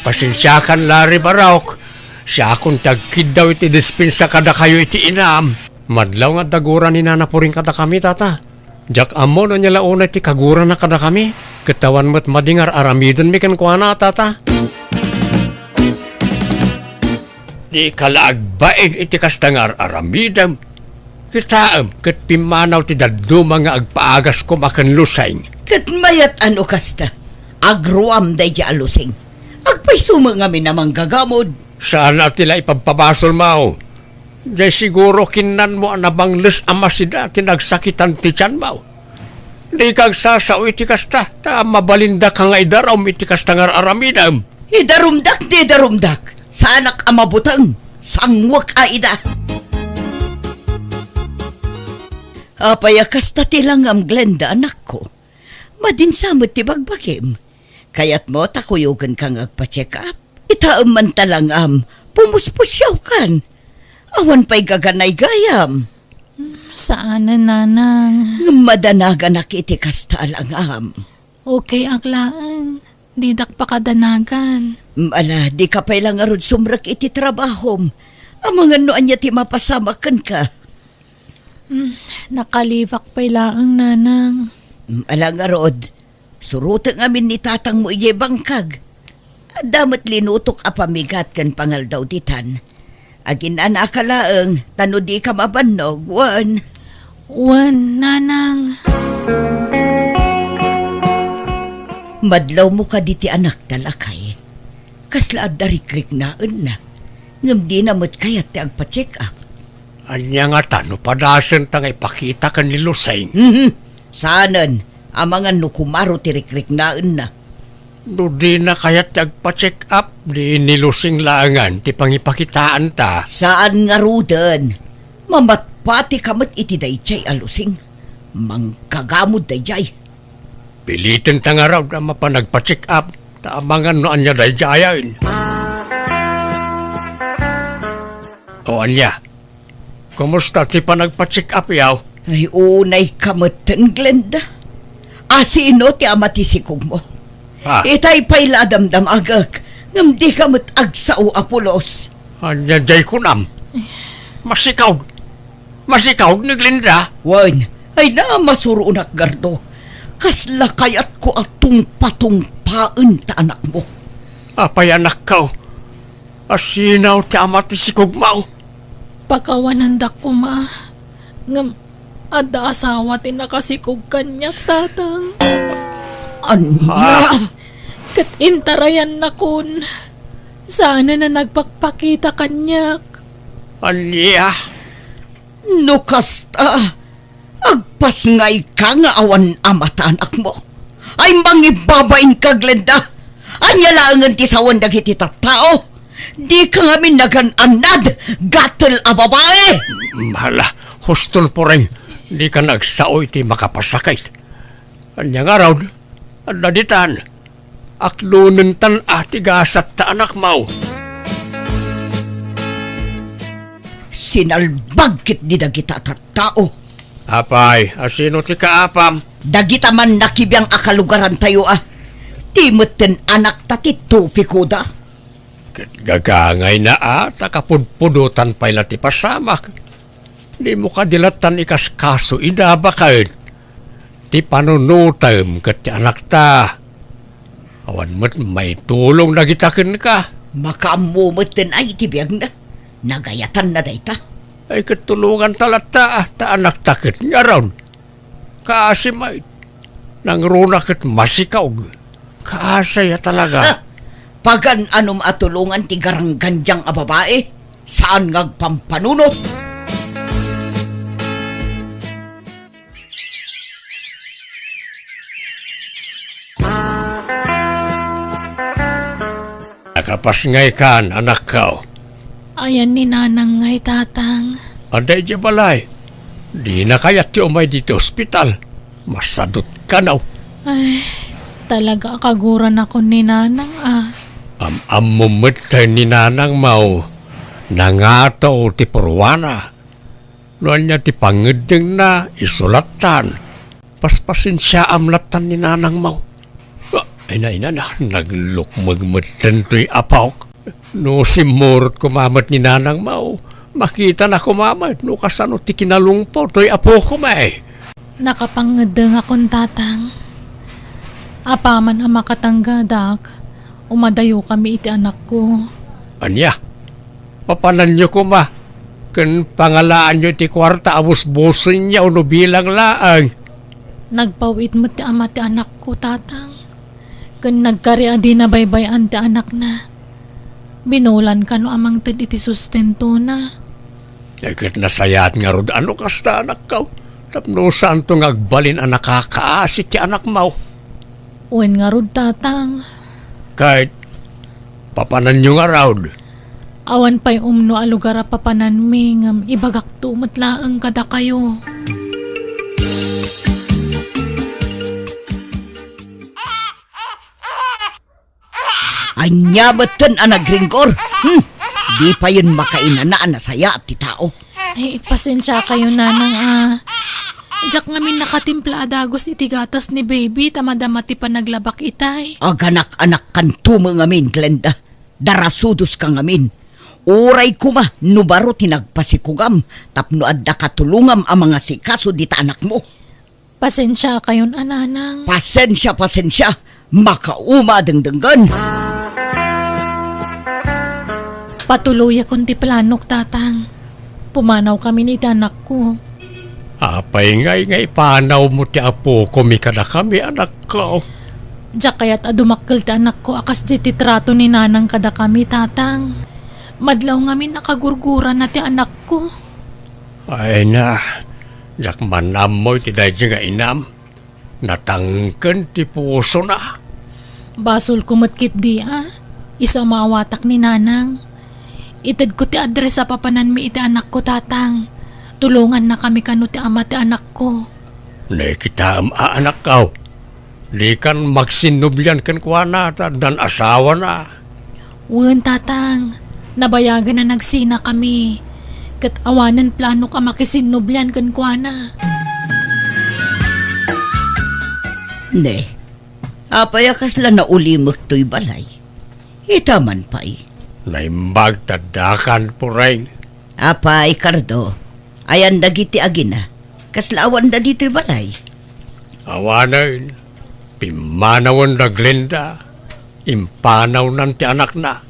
pasensiakan, Larry Barok. Siakon ti agkiddaw iti dispensa kadakayo iti inam. Madlaw nga adda gura ni Nana Puring kadakami, tata. Diak ammo no ania la unay ti kagurana kadakami, ket awan met madi nga ar-aramidenmi kenkuana, tata. Dika la agbain iti kasta nga ar-aramidem. Kitaem, ket pimmanaw ti dadduma nga agpaagas koma ken Lusing. Ket mayat a no kasta, agruam daydiay a Lusing. Agpayso met ngamin a manggagamod. Saan a ti la ipabpabasolmo. Diay siguro kinnanmo a nabangles a masida ti nagsakitan ti tianmo. Dika agsasao iti kasta, ta mabalindaka nga idarum iti kasta nga ar-aramidem. Idarumdak ti idarumdak, saanak a mabuteng, sanguek a ida. Apay a kasta ti langam, Glenda, anakko? Madinsa met ti bagbagim. Kayatmo ta kuyogenka nga agpa-check up? Itaem man ta langam, pumuspusiawkan. Awan pay gaganay gayam. Saanen, nanang. Ngem madanaganak iti kasta a langam. Okay ak laeng. Didak pakadanagan. Ala, dika pay la ngarud sumrek iti trabahom. Amangan no ania ti mapasamak kenka. Hmm, nakaliwak pay laeng, nanang. Hmm, ala ngarud, surotek ngamin ni tatangmo idiay bangkag. Adda met linutok a pamigat ken pangaldaw ditan. Aginanaka laeng, ta no dika mabannog, wen. Wen, nanang. Madlawmo kadi ti anakta, lakay. Kasla adda rikriknaenna, ngem dina met kayat ti agpa-check-up. Ania ngata no padasenta nga ipakita ken ni Lusing? Mhm. Saanen, amangan no kumaro ti rikriknaenna. No dina kayat ti agpa-check-up, di ni Lusing laengen ti pangipakitaanta. Saan ngaruden. Mamatpatika met iti daydiay a Lusing. Mangkagamod daydiay. Pilitenta ngarud a mapan agpa-check-up, ta amangan no ania daydiayen. O ania? Kumusta ti panagpa-check-up, yaw? Ay, unayka metten, Glenda. Asino ti ama ti sikogmo? Ah. Itay pay la a damdamagek, ngem dika met agsao a pulos. Ania jay kunam? Masikaw. Masikaw ni Glenda? Wen, ay na, masuronak, Gardo. Kasla kayatko a tungpatungpaen ta anakmo. Apay, anakko? Asino ti ama ti sikogmo? Pakawanandak koma. Ngem adda asawa ti nakasikog kaniak, Tatang. Ania? Ah. Ket intarayannakon. Saanen a nagpakpakita kaniak. Ania? No kasta, agpasngayka nga awan ama ta anakmo. Ay, mangibabainka, Glenda. Ania laengen ti sawen dagiti tattao? Dika ngamin nagan-annad, gatel a babai! Hala, huston, Pureng, dika agsao iti makapasakit. Ania ngarud? Adda ditan. Akdonentan a ti gasat ta anakmo. Sinalbag ketdi dagita a tattao. Apay, asino ti kaapam? Dagita man nakibiang a kalugarantayo a. Ti metten anakta ti tupikoda. Ket gagangayna a, ta kapudpudotan pay la ti pasamak. Dimo kadi lattan ikaskaso ida baket ti panunotem ket ti anakta. Awan met maitulong dagita kenka. Makaammo metten ay ti biagna. Nagayatanna dayta. Ay, ket tulonganta latta, ta anakta ket ngarud. Kaasi met. Nangruna ket masikog. Kaasi a talaga. Ha! Pagan-anom a tulongan ti garanggandiang a babai? Saan nga agpampanunot? Nakapasngaykan, anakko? Ayan ni Nanang ngay, Tatang. Adda idiay balay. Dina kayat ti umay ditoy ospital. Masadut kano. Ay, talaga a kaguranakon ni Nanang a. Am-ammo met ni Nanangmo. Nangato ti purwana. No ania ti pangngeddengna, isu lattan. Paspasensiaam lattan ni Nanangmo. Ah, ina, ina na, naglukmeg metten toy apok. No simmurot koma met ni Nanangmo, makitana koma met no kasano ti kinalungpo toy apokoma. Nakapangngeddengakon, Tatang. Apaman a makatanggadak, umadayokami iti anakko. Ania? Papananyo koma, ken pangalaanyo iti kuarta a busbusenyo no bilang laeng. Nagpaw-it met ti ama ti anakko, Tatang. Ken nagkari a dina baybay-an ti anakna. Binulan kano a mangted iti sustentona. Ay, ket nasayaat ngarud a no kasta, anakko. Tapno saanto nga agbalin a nakakaasi ti anakmo. Wen ngarud, Tatang. Ket papananyo ngarud? Awan pay umno a lugar a papananmi ngem ibagakto met laeng kadakayo. Ania metten a nagringgor? Hmm? Di payen makainana a nasayaat ti tao. Ay, pasensiakayo, Nanang, a. Diak ngamin nakatimpla a dagus iti gatas ni baby ta madama ti panaglabak itay. Aganak-anakkanto met ngamin, Glenda. Darasudoska ngamin. Uray koma no baro ti nagpasikugam tapno adda katulongam a mangasikaso dita anakmo. Pasensiakayon a, Nanang. Pasensia, pasensia. Makauma a dengdenggen. Patuloyakon ti planok, Tatang. Pumanawkamin iti anakko. Apay ngay nga ipanawmo ti apokomi kadakami, anakko? Diak kayat a dumakkel ti anakko a kasdi ti trato ni Nanang kadakami, Tatang. Madlaw ngamin a kagurgurana ti anakko. Ay na, diak man ammo iti daydi nga inam. Natangken ti pusona. Basolko met ketdi a, isu a maawatak ni Nanang. Itedko ti address a papananmi iti anakko, Tatang. Tulongannakami kano ti ama ti anakko. Nakitaem a, anakko. Dikan magsinnublian kenkuana ta addan asawana. Wen, Tatang. Nabayagen a nagsinakami. Ket awanen planok a makisinnublian kenkuana. Ne, apay a kasla naulimek toy balay? Ita man pay. Naimbag ta addakan, Pureng. Apay, Cardo, ayan dagiti agina? Kasla awanda ditoy balay? Awanen, pimmanawen da Glenda, impanawnan ti anakna.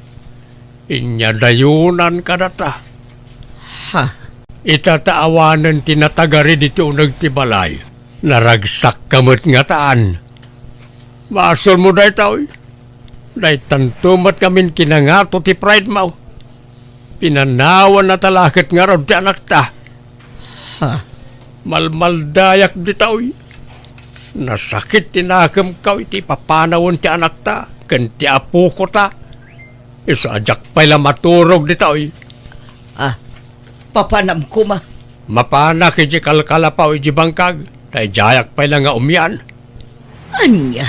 Inyadayonan kadata. Ha? Ita ta awanen ti natagari ditoy uneg ti balay. Naragsakka met ngataan. Basolmo daytoy. Daytanto met ngamin kinangato ti pride mo. Pinanawanna ta la ket ngarud ti anakta. Ha? Malmaldayak ditoy. Nasakit ti nakemko iti papanawen ti anakta ken ti apokota. Isu a diak pay la maturog ditoy. Ah, papanam koma. Mapanak iti kalkalapaw iti bangkag, ta idiayak pay la nga umian. Ania?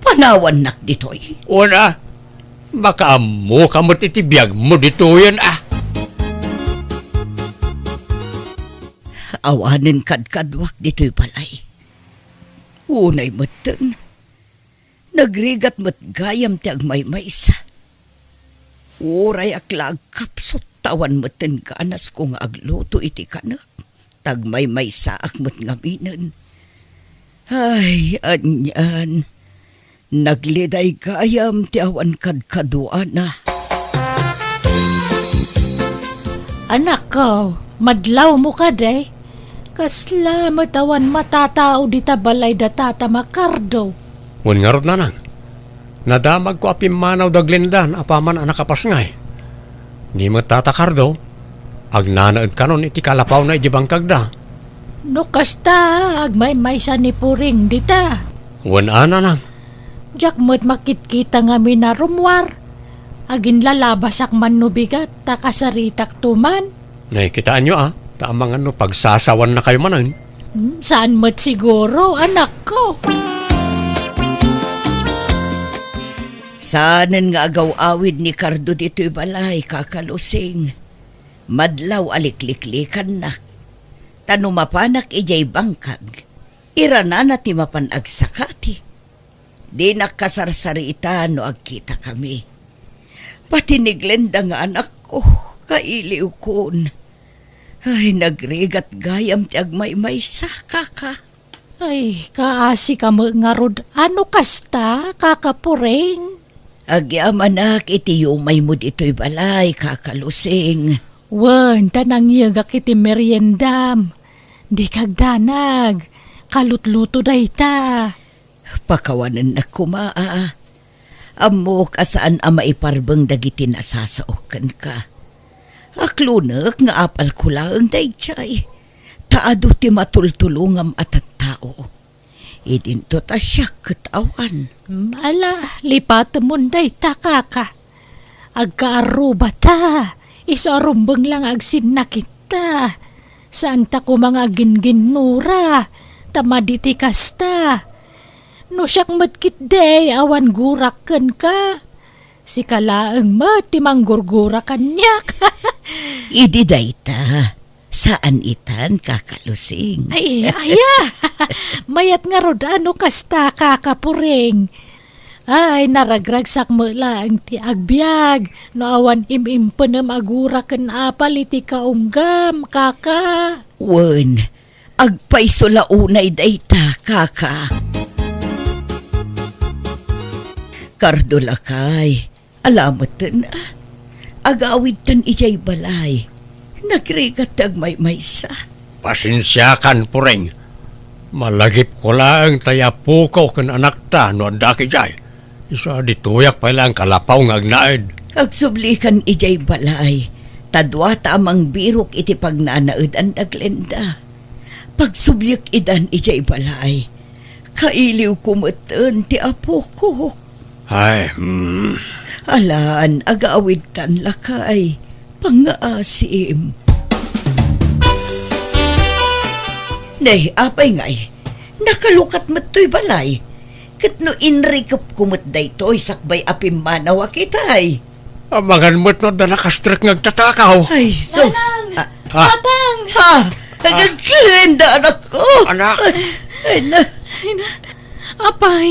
Panawannak ditoy? Una, makaammoka met iti biagmo ditoyen, a. Awanen kadkaduak ditoy balay. Unay metten, nagrigat met gayam ti agmaymaysa. Uray ak la agkapsut, ta awan metten ganasko nga agluto iti kanek. Tagmaymaysaak met ngaminen. Ay, anian. Nagliday gayam ti awan kadkaduana. Anakko, madlawmo kadi? Kasla met awan matatao dita balay da Tata Makardo. Wen ngarud, nanang. Nadamagko a pimmanaw da Glenda apaman a nakapasngay. Ni met Tata Cardo, agnanaed kanon iti kalapawna iti bangkagda. No kasta, agmaymaysa ni Puring dita. Wen a, nanang. Diak met makitkita ngamin a rummuar. Aginlalabasak man no bigat, ta kasaritakto man. Nakitaanyo a, ta amangan no pagsasawannakayo manen. Hmm, saan met siguro, anakko? Saanen nga agaw-awid ni Cardo ditoy balay, Kaka Lusing. Madlaw a likliklikannak. Ta no mapanak idiay bangkag, iranana ti mapan agsakati. Dinak kasarsarita no agkitakami. Pati ni Glenda nga anakko, kailiwkon. Ay, nagrigat gayam ti agmaymaysa, Kaka. Ay, kaasika met ngarud a no kasta, Kaka Puring. Agyamanak iti yumaymo ditoy balay, Kaka Lusing. Wen, ta nangyegak iti meriendam. Dika agdanag. Kalutluto dayta. Pakawanennak koma a. Ammok a saan a maiparbeng dagiti nasasaok kenka. Aklonek nga apalko laeng daydiay, ta adu ti matultulongam a tattao. Idinto ta siak ket awan. Ala, lipatemon dayta, Kaka. Agkaarrubata, isu a rumbeng la nga agsinnakitta. Saanta koma nga agginginnura, ta madi ti kasta. No siak met ketdi, awan gurak kenka. Sika laeng met ti manggurgura kaniak. Idi dayta, saan itan, Kaka Lusing. Ay, aya. Mayat ngarud a no kasta, Kaka Puring. Ay, naragragsak met laeng ti agbiag no awan im-impenem a gura ken apal iti kaunggam, Kaka. Wen, agpayso la unay dayta, Kaka. Cardo lakay, ala metten a. Agawidtan idiay balay. Nagrigat ti agmaymaysa. Pasensiakan, Puring. Malagipko laeng ta ni apoko ken anakta no adda idiay. Isu a ditoyak pay laeng kalapaw nga agnaed. Agsublikan idiay balay, ta duata a mangbirok iti pagnanaedan da Glenda. Pagsubliek idan idiay balay, kailiwko metten ti apoko. Ay, hmm. Alan, agawidtan lakay. Pangngaasim. Ne, apay ngay? Nakalukat met toy balay. Ket no inrikepko met daytoy sakbay a pimmanaw a kitay. Amangan met no adda nakastrek nga agtatakaw. Ay, sus. Manang! Ah. Ah. Tatang! Ah, ah. Agagkilenda, anakko. Anak. Ay, ay, na. Ay, na. Apay,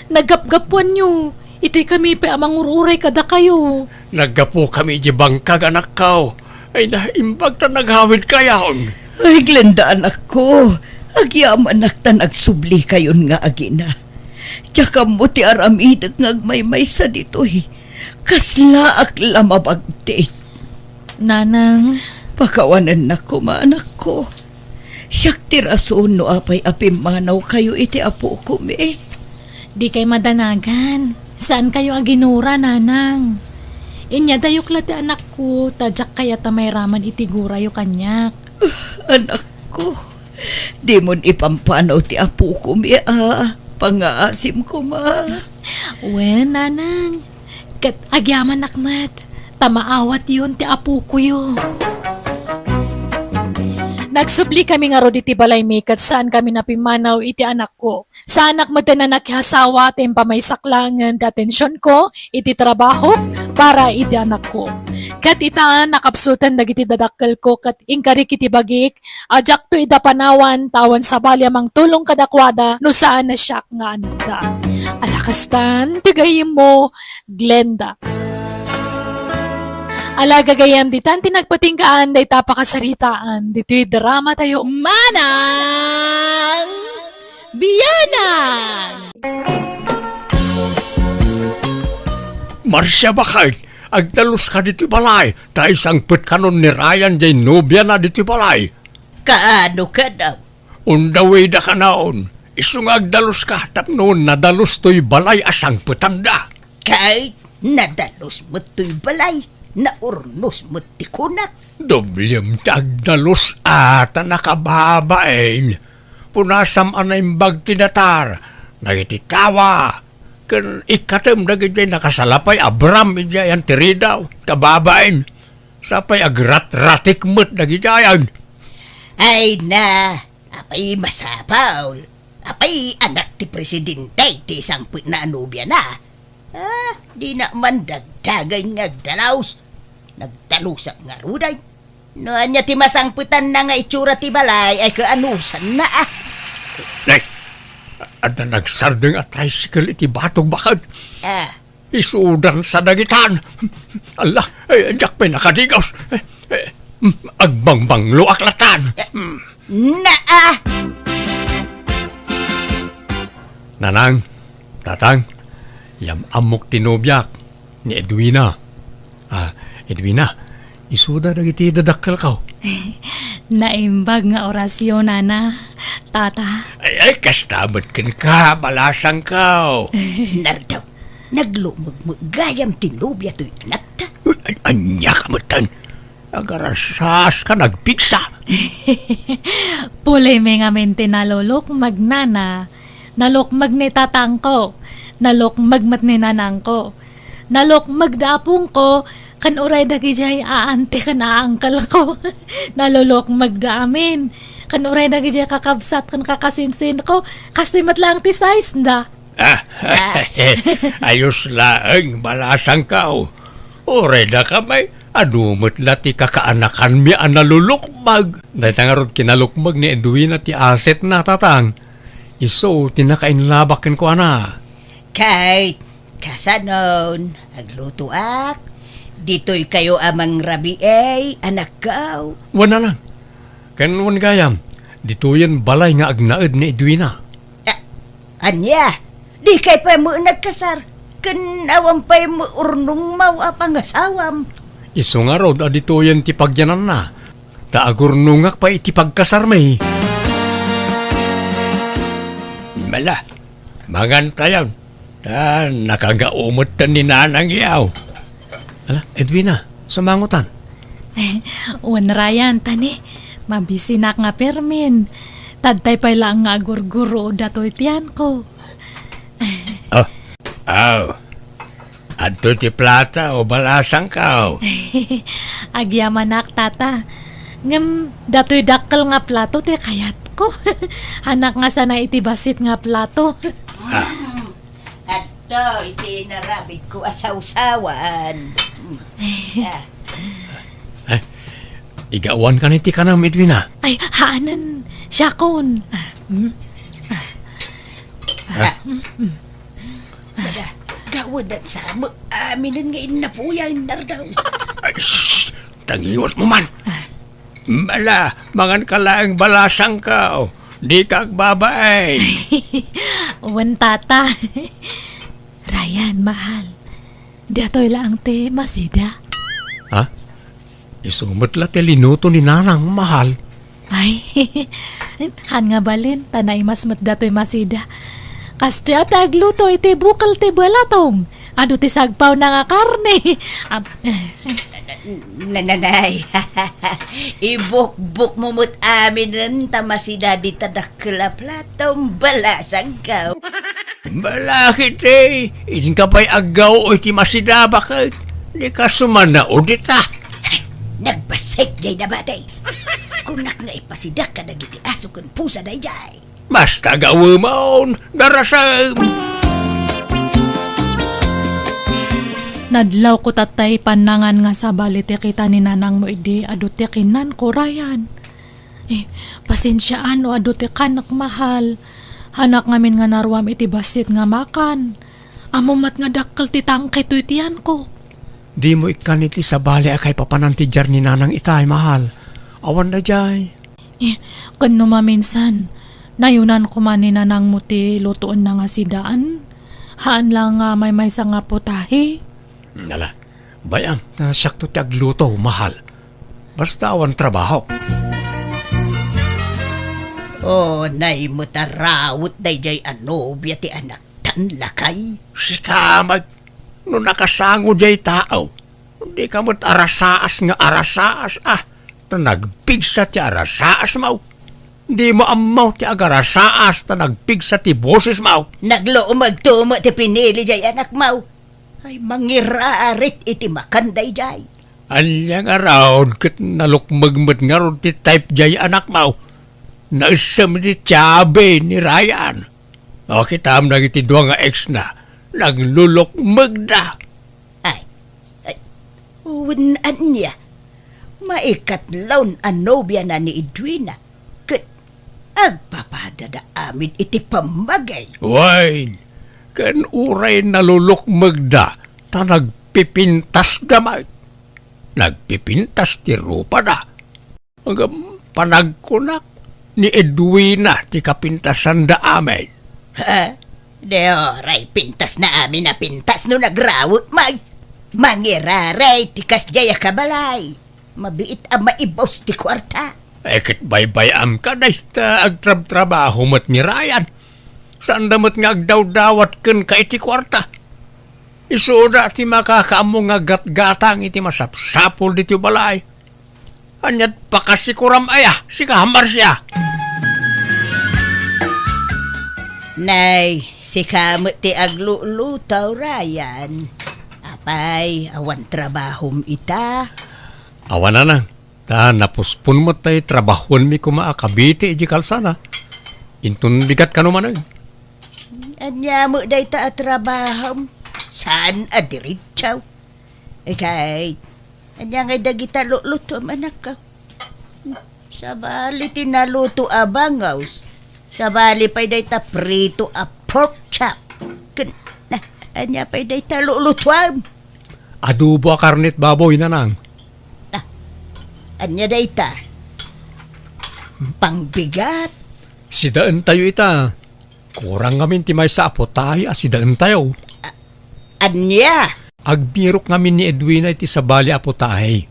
naggapgapuanyo. Itay kami pay a mangur-uray kadakayo. Naggapukami iti bangkag, anakko. Ay, naimbag ta nagawidkayon. Ay, Glenda, anakko. Agyamanak ta nagsublikayon nga agina. Diak ammo ti aramidek nga agmaymaysa ditoy. Kaslaak la mabagtik. Nanang. Pakawanennak koma, anakko. Siak ti rason no apay a pimmanawkayo iti apokon. Dikay madanagan. Saankayo a ginura, nanang. Inyadayok la ti anakko, ta diak kayat a mairaman iti gurayo kaniak. Anakko, dimon ipampanaw ti apokon a pangngaasim koma. Wen, nanang. Ket agyamanak met, ta maawatyon ti apokoyo. Nagsublikami ngarud iti balaymi ket saankami a pimmanaw iti anakko. Saanak met a nakiasawa ta impamaysak laengen ti atensionko iti trabahok para iti anakko. Ket ita, nakapsuten dagiti dadakkelko ket inkarik iti bagik a diakto ida panawan ta awan sabali a mangtulong kadakuada no saan a siak nga anakda. Ala kastan ti gayyemmo, Glenda. Ala gagayyem, ditan ti nagpatinggaan dayta a pakasaritaan ditoy dramatayo, Manang Bianang! Marcia, baket, agdaluska ditoy balay, ta isangpetkanon ni Ryan diay nobiana ditoy balay. Kaano kano? Undawida kanayon, isu nga agdaluska tapno nadalus toy balay a sangpetanda. Ket nadalus met toy balay, naurnos met ti kunak. Doblem ti agdalus a ta nakababain. Punasam a naimbag ti datar dagiti tawa ken ikkatem dagidiay nakasalapay a bram idiay anti ridaw, kababain. Sapay agratratik met dagidiay. Ay na, apay masapul? Apay anak ti presidente ti sangpetna a nobiana? Ah, dina man dagdagen nga agdalus. Nagdalusak ngaruden. No ania ti masangpetanna nga itsura ti balay, ay kaanusanna, ah. Nay, adda nagsardeng a tricycle iti batog, baket. Ah. Isudan sa dagitan. Alla, eh, diak pay nakadigos. Eh, eh, agbangbangloak latan. Naa! Nanang, tatang, yam-ammok ti nobiak, ni Edwina. Ah, Edwina, isuda dagiti dadakkelko. Naimbag nga orasyon, nana, tata. Ay, ay, kasta met kenka, balasangko. Nardaw, naglukmeg met gayam ti nobia toy anakta. Uy, an-, ania ka metten? Agarasas ka nagpigsa. Pulimi ngamin ti nalulukmeg, nana. Nalukmeg ni tatangko. Nalukmeg met ni nanangko. Nalukmeg da apongko, ken uray dagidiay aanti ken aangkelko. Nalulukmeg da amin. Ken uray dagidiay kakabsat ken kakasinsinko, kastoy met laeng ti size da. Ah, ayos laeng, balasangko. Uray dakami, adu met la ti kakaanakanmi a nalulukmeg. Dayta ngarud kinalukmeg ni Edwina ti asetna, tatang. Isu ti nakainlabak kenkuana. Kay, kasanon, aglutoak. Ditoykayo a mangrabii, anakko. Wen, nanang. Ken wen gayam, ditoyen balay nga agnaed ni Edwina. Ah, ania? Dikay pay met nagkasar? Ken awan pay met urnongmo a pangasawam? Isu ngarud a ditoyen ti pagyananna, ta agurnongak pay iti pagkasarmi. Mala, mangantayon. Ta nakagao metten ni Nanang yaw. Ala, Edwina, sumangotan. Wen Ryan, tani, mabisinak nga permin. Tadtay pay laeng nga agurguro datoy tianko. Ah, aw. Adto ti plato, balasangko. Agyamanak, Tata. Ngem datoy dakkel nga plato ti kayatko. Hanak nga sana iti bassit nga plato. Ah. Mm. Adto iti inarabidko a sawsawan. Mm. Ah. Eh, igawan kan iti kanam, Edwina? Ay, haanen. Siakon. Ah, mm. Ah. Dada, gawadan sa mo. Aminen nga innapuyan, Nardaw. Ay, shh! Tangiwat mo man. Bala, mangan ka laeng balasangko. Di ka agbabain. Wen, Tata. Ryan, mahal. Datoy laeng ti masida. Ha? Isu met la ti linuto ni Nanang, mahal. Ay, han nga balin, ta naimas met datoy masida. Kastoy a ti agluto iti bukel ti balatong. Adu ti sagpawna nga karne. Ap-, Nananay, ibukbok mo met aminen ta masida dita dakkel a plato, balasangko. Balakit, eh. Inka pay aggaw iti masida, baket. Di ka sumanaw dita. Nagbassit jay nabati. Kunak nga ipasidak kadagiti aso ken pusa dayjay. Basta gawemon, darasem. Nadlawko tattay pannangan nga sabali ti kita ni nanangmo idi adu ti kinanko, Ryan. Eh, pasensiaan no adu ti kanek, mahal. Hanak ngamin nga naruam iti bassit nga makan. Ammom met nga dakkel ti tangke toy tianko. Dimo ikkan iti sabali a kaipapanan ti diar ni Nanang itay, mahal. Awan daydiay. Eh, ken no maminsan, nayunan koma ni nanangmo ti lutoenna nga sidaan? Haan la nga maymaysa nga putahe? Ala, bay-am, ta siakto ti agluto, mahal. Basta awan trabahok. Oh, nay met a rawot daydiay a nobia ti anaktan, lakay. Sika met, no nakasango diay tao, dika met arasaas nga arasaas, ah, ta nagpigsa ti arasaasmo. Dimo ammo ti agarasaas ta nagpigsa ti bosesmo. Naglumegto met ti pinili diay anakmo. Ay, mangirarit iti makan daydiay. Ania ngarud ket nalukmeg met ngarud ti type diay anakmo? Naessem iti tiabi ni Ryan. O, kitam dagiti dua nga ex na, naglulukmegda. Ay, ay, wen ania? Maikatlon a nobiana ni Edwina, ket agpapadada amin iti pammaging. Wen, ken uray nalulukmegda, ta nagpipintasda met. Nagpipintas ti rupada. Ngem panagkunak, ni Edwina ti kapintasanda amin. Ha? Di oray pintasna amin a pintas no nagrawot met. Mangiraray ti kasdiay a kabalay. Mabiit a maibus ti kuarta. Eh, ket baybay-am ka dayta agtrabtrabaho met ni Ryan. Saanda met nga agdawdawat kenka iti kuarta. Isuda ti makakaammo nga gatgatang iti masapsapul ditoy balay. Ania't pakasikuram aya, sika, Marcia? Nay, sika met ti agluluto, Ryan. Apay, awan trabahom ita? Awan, Nanang. Ta napospon met tay trabahuenmi koma a kabiti idiay kalsada. Inton bigat kano manen. Ania met dayta a trabahom? Saan a diretso? Ikay, ania ngay dagita lulutom, anakko? Sabali ti naluto a bangus. Sabali pay dayta prito a pork chop. Ken, na, ania pay dayta lulutuam? Adobo a karnet baboy, Nanang. Na, ania dayta? Pangbigat? Sidaentayo ita. Kurang ngamin ti maysa a putahe a sidaentayo. A-, ania? Agbirok ngamin ni Edwina iti sabali a putahe.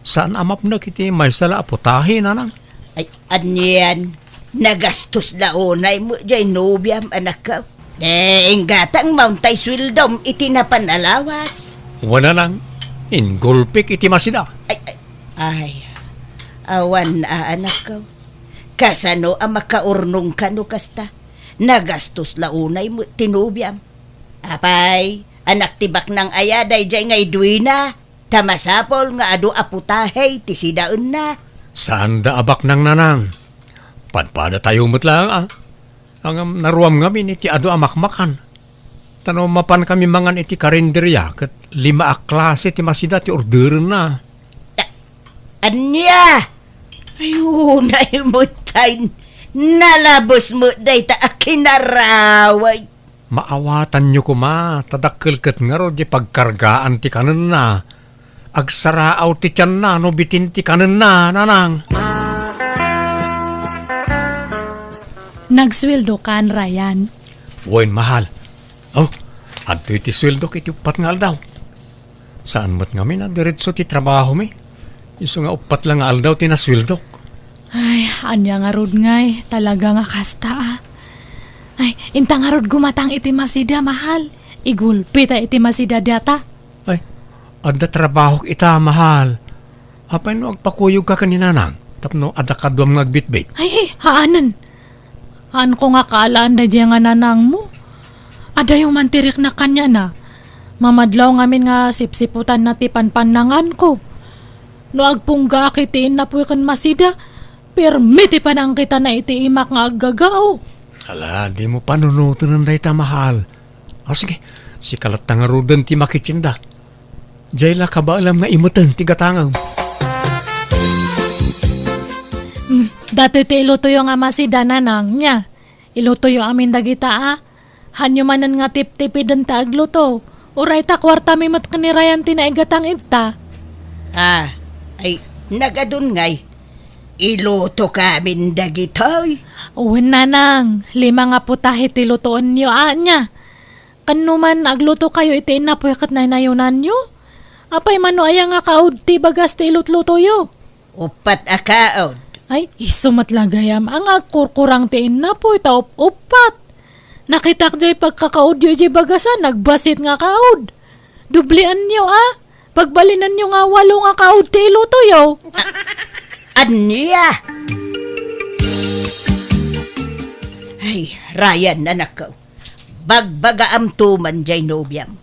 Saan a mapnek iti maysa la a putahe, Nanang. Ay, anian? Nagastos la unay met jay nobiam, anakko. Eh, inggatang maunta ti sueldom iti napan a lawas. Wen, nanang, inggulpik iti masida. Ay, ay, ay. Awan a, anakko. Kasano a makaurnongka no kasta? Nagastos la unay met ti nobiam. Apay, anak ti baknang aya dayjay nga Edwina, ta masapul nga adu a putahe ti sidaenna. Saanda a baknang, nanang. Padpadatayo met laeng, a. Ngem naruam ngamin iti adu a makmakan. Ta no mapankami mangan iti karinderia, ket lima a klase ti masida ti orderenna. A-, ania? Ay, unay met tay nalabes met dayta a kinaraway. Maawatanyo koma, ta dakkel ket ngarud ti pagkargaan ti kanenna. Agsaraaw ti tianna no bitin ti kanenna, nanang. Nagsueldokan, Ryan? Wen, mahal. Oh, adtoy ti sueldok iti uppat nga aldaw. Saan met ngamin a diretso ti trabahomi. Isu nga uppat la nga aldaw ti nasueldok. Ay, ania ngarud ngay, talaga nga kasta, a. Ay, inta ngarud gumatang iti masida, mahal. Igulpita iti masida dayta. Ay, adda trabahok ita, mahal. Apay no agpakuyogka ken ni nanang tapno adda kaduam nga agbitbit? Ay, haanen. Haanko nga kaalaan daydiay nga nanangmo. Adayo man ti riknak kaniana. Mamadlaw ngamin nga sipsiputanna ti panpannanganko. No agpunggaak iti innapoy ken masida, permi ti panangkitana iti imak nga aggagao. Ala, dimo panunoten dayta, mahal. O sige, sika latta ngaruden ti makitienda. Diay la kabaelam nga imeten ti gatangem. Hmm, datoy ti ilutoyo nga masida, nanang, nia. Ilutoyo amin dagita, a. Haanyo manen nga tiptipiden ta agluto. Uray ta kuartami met ken ni Ryan ti naigatang ita. A, ay, nagadun ngay. Ilutoka amin dagitoy. Wen, nanang, lima nga putahe ti lutoenyo, ania. Ken no man aglutokayo iti innapoy ket naynayonanyo? Apay man no aya nga kaud ti bagas ti ilutlutoyo? Uppat a kaud. Ay, isu met la gayam, a, nga agkurkurang ti innapoy ta up-uppat. Nakitak jay pagkakaudyo idiay bagas a, nagbasit nga kaud. Doblianyo, a. Pagbalinanyo nga walo nga kaud ti ilutoyo. A-, ania? Ay, Ryan, anakko. Bagbagaamto man jay nobiam.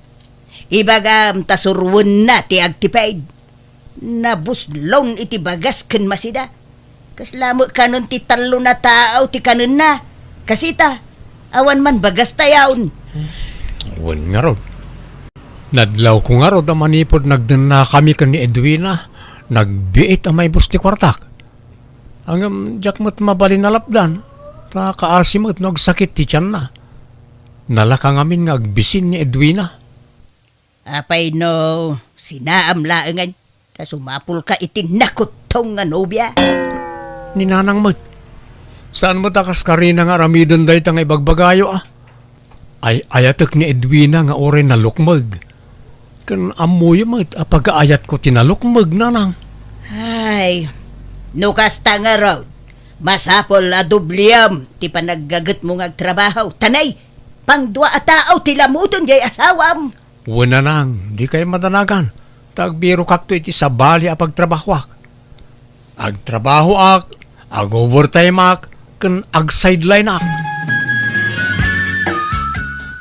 Ibagam ta suroenna ti agtipid. Nabuslon iti bagas ken masida. Kasla met kanen ti tallo a tao ti kanenna. Kasita, awan man bagas tayon. Wen ngarud. Nadlawko ngarud a manipud nagdennakami ken ni Edwina, nagbiit a maibus ti kuartak. Ngem diak met mabalin a lapdan, ta kaasi met no agsakit ti tianna. Nalaka ngamin nga agbisin ni Edwina. Apay no sinaam laengen, ta sumapulka iti nakuttong nga nobia? Ni nanang met. Saan met a kas karina nga aramiden dayta nga ibagbagayo, a? Ay-ayatek ni Edwina nga uray nalukmeg. Ken ammoyo met a pagaayatko ti nalukmeg, nanang. Ay, no kasta ngarud, masapul a dobliam ti panaggagetmo nga agtrabaho. Tanay, pangdua a tao ti lamuton jay asawam. Wen, nanang, dikay madanagan, ta agbirokakto iti sabali a pagtrabahoak. Agtrabahoak, ag-overtimeak, ken ag-sidelineak.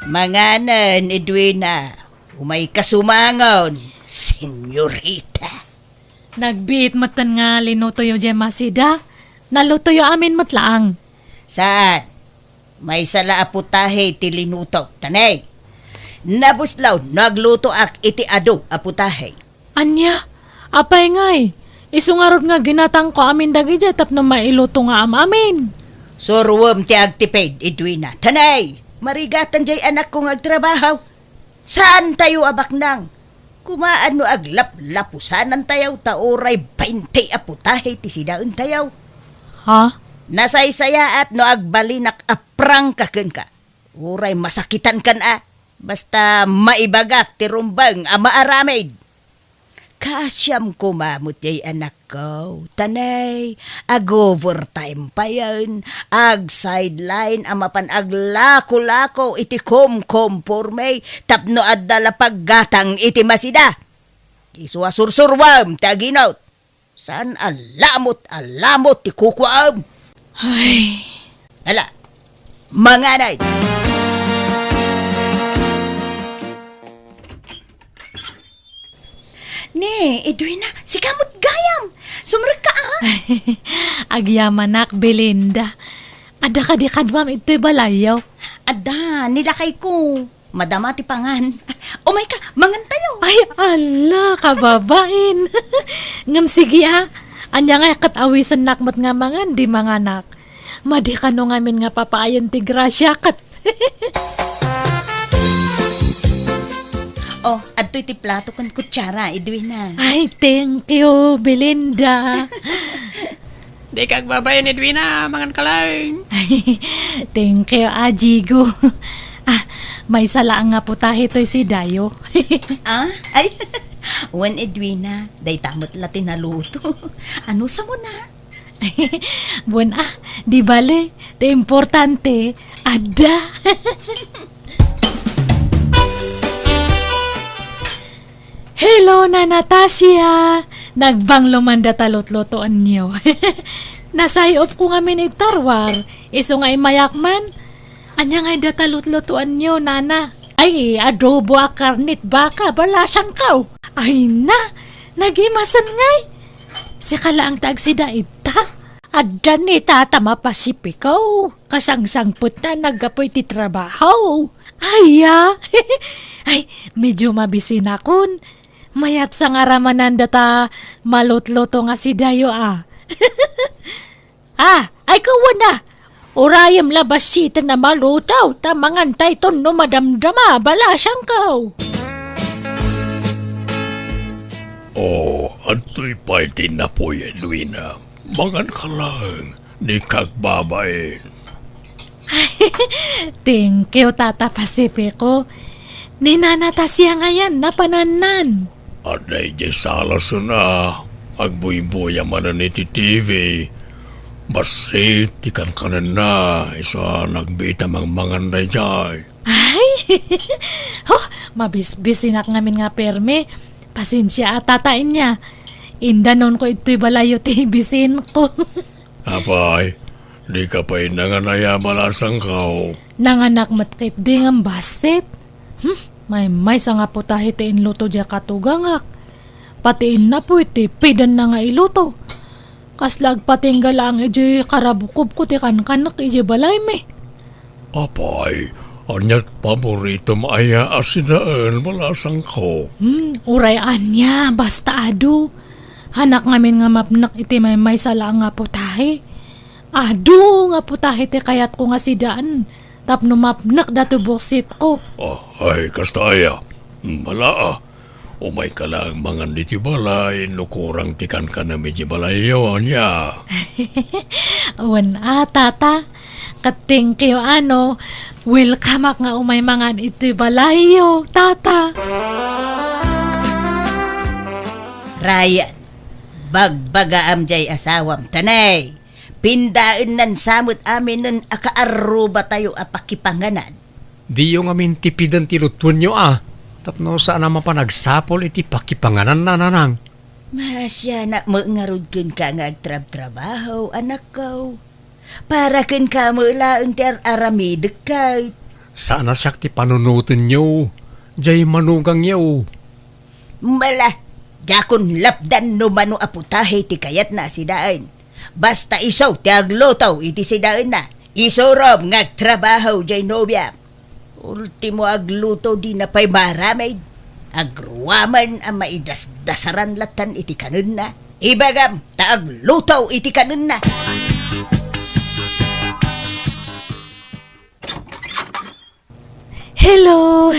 Manganen, Edwina. Umayka sumangon, senyorita. Nagbiit metten nga linutoyo jay masida. Nalutoyo amin met laeng. Saan? Maysa la a putahe ti linutok, tanay. Nabuslon no aglutoak iti adu a putahe. Ania? Apay ngay? Isu ngarud nga ginatangko amin dagidiay tapno mailuto nga am-amin. Suroem ti agtipid, Edwina. Tanay, marigatan jay anakko nga agtrabaho. Saantayo a baknang. Kumaan no aglaplapusanantayo ta uray baynte a putahe ti sidaentayo. Ha? Nasaysayaat no agbalinak a prangka kenka. Uray masakitankan a, basta maibagak ti rumbeng a maaramid. Naasiam koma met jay, anakko. Tanay, ag-overtime payen, ag-sideline a mapan aglako-lako iti komkomporme tapno adda la paggatang iti masida. Isu a sursuruam ti aginot. Saan a lamot a lamot ti kukuaam. Ay. Ala, manganay. Ni, Edwina, sika met gayam. Sumrekka, a. Agyamanak, Belinda. Adda kadi kaduam itoy balayyo? Adda, ni lakayko. Madama ti pangan. Umayka, mangantayo. Ay, ala, kababain. Ngem sige, a. Ania ngay ket awisennak met nga mangan, di manganak. Madi kano ngamin nga papaayen ti grasia ket. Oh, adtoy ti plato ken kutsara, Edwina. Ay, thank you, Belinda. Dika agbabain, Edwina, manganka laeng. Thank you, a, Jigo. A, maysa laeng nga putahe toy sidayo. A? Ay, wen, Edwina, dayta met la ti naluto. Anusam na? Wen, a, di bale, ti importante, adda. Hello, Nana Tasia! Nagbanglo man data lutlutoenyo. Nasay-opko ngamin iti tarwar, isu nga immayak man. Ania ngay data lutlutoenyo, Nana? Ay, adobo a karnet baka, balasangko. Ay na, nagimasen ngay. Sika laeng ti agsida ita. Adda ni Tata mapasipiko. Kasangsangpetna naggapu iti trabaho. Aya! Ay, medyo mabisinakon. Mayat sangaramanan data malutluto nga sidayo, a. A, ay, kuana. Urayem la basiten a maluto, ta mangantayton no madamdama, balasangko. O, adtoy pay ti napuy, Edwina. Manganka laeng, dika agbabain. Thank you, Tata Pacifico. Ni Nana Tasia ngayen, napanannan. Adda idiay salasen a, agbuybuya manen iti T V. Bassit ti kankanenna, isu a nagbiit a mangmangan daydiay. Ay! Ho, mabisbisinak ngamin nga permi. Pasensia a, Tata, ania. Indanonko itoy balayyo ti bisinko. Apay, dika pay nangan aya, balasangko? Nanganak met ketdi ngem bassit. Hmm, maymaysa nga putahe ti inluto diay katugangak. Pati innapuy, tipidanna nga iluto. Kasla agpatingga laeng idiay karabukobko ti kankanek idiay balaymi. Apay, ania ti paboritom aya a sidaen, balasangko? Hmm, uray ania, basta adu. Hanak ngamin nga mapnek iti maymaysa laeng nga putahe. Adu nga putahe ti kayatko nga sidaen tapno mapnek datoy buksitko. Ah, ay, kasta aya. Mala a. Umayka laeng mangan ditoy balay no kurang ti kankanem idiay balayyo, ania? Wen a, Tata. Ket thank you, a, no. Welcomeak nga umay mangan itoy balayyo, Tata. Ryan, bagbagaam diay asawam, tanay. Pindaennan sa met aminen a kaarrubatayo a pakipanganan. Diyo ngamin tipiden ti lutuenyo a, tapno saan a mapan agsapul iti pakipangananna, nanang. Maasianak met ngarud kenka nga agtrabtrabaho, anakko. Para kenka met laeng ti ar-aramidek ket. Saan a siak ti panunotenyo, diay manugangyo. Mala, diakon lapdan no mano a putahe ti kayatna a sidaen. Basta isu ti agluto iti sidaenna. Isurom nga agtrabaho diay nobiam. Ultimo agluto, dina pay maaramid. Agruaman a maidasdasaran lattan iti kanenna. Ibagam ta agluto iti kanenna. Hello!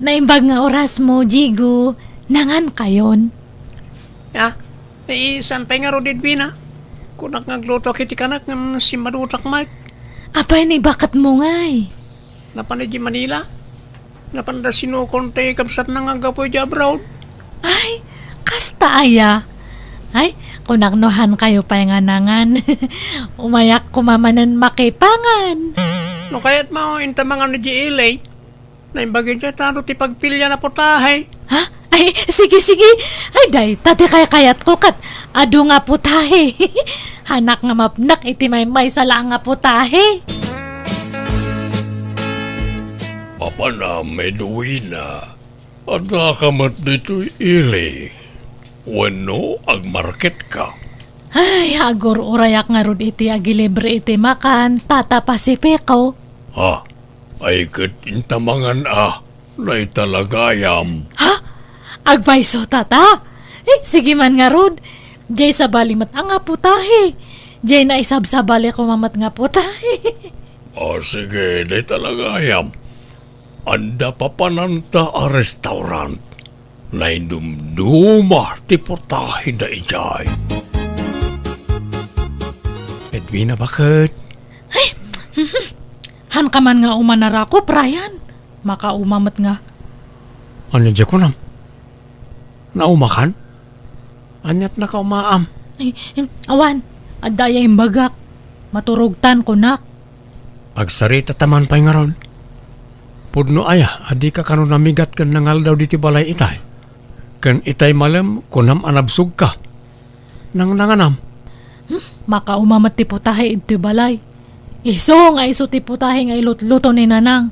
Naimbag nga orasmo, Jigo. Nangankayon? Ah, eh, saan pay ngarud, Edwina? Kunak nga aglutoak iti kanak ngem simmadutak met. Apay, naibaketmo ngay? Napan idiay Manila. Napanda sinukon ti kabsatna nga aggapu idiay abroad. Ay, Ta aya? Ay, kunak no han kayo pay nga nangan. Umayak koma manen makipangan. No kayat mo, inta mangan ni G L A. Naimbag idiay tano ti pagpilia na putahe. Ha? Ay, sige, sige. Ay, dayta ti kaykayatko ket adu nga putahe. Hanak nga mapnek iti maymaysa laeng nga putahe. Apanam, Edwina. Addaka met ditoy ili. Wenno agmarketka? Ay, agur-urayak ngarud iti agilibre iti makan, Tata Pacifico. Ha? Ay ket inta mangan a, dayta la gayam. Ha? Agpayso, Tata? Eh, sige man ngarud. Diay sabali met a nga putahe. Diay naisabsabali koma met nga putahe. O, sige, dayta la gayam. Adda papananta a restaurant. Naidumduma ti putahenda idiay. Edwina, baket? Ay! Hanka man nga umanarako, Brian. Makauma met nga. Ania diay kunam? Naumakan? Aniat nakaumaam? Ay, em, awan. Adda aya imbagak. Maturogtan, kunak. Agsarita ta man pay ngarud. Pudno aya a dika kano namigat ken nangaldaw ditoy balay itay? Ken itay malem, kunam a nabsogka. Nangnanganam? Hmm, makauma met ti putahe idtoy balay. Isu nga isu ti putahe nga ilutluto ni Nanang.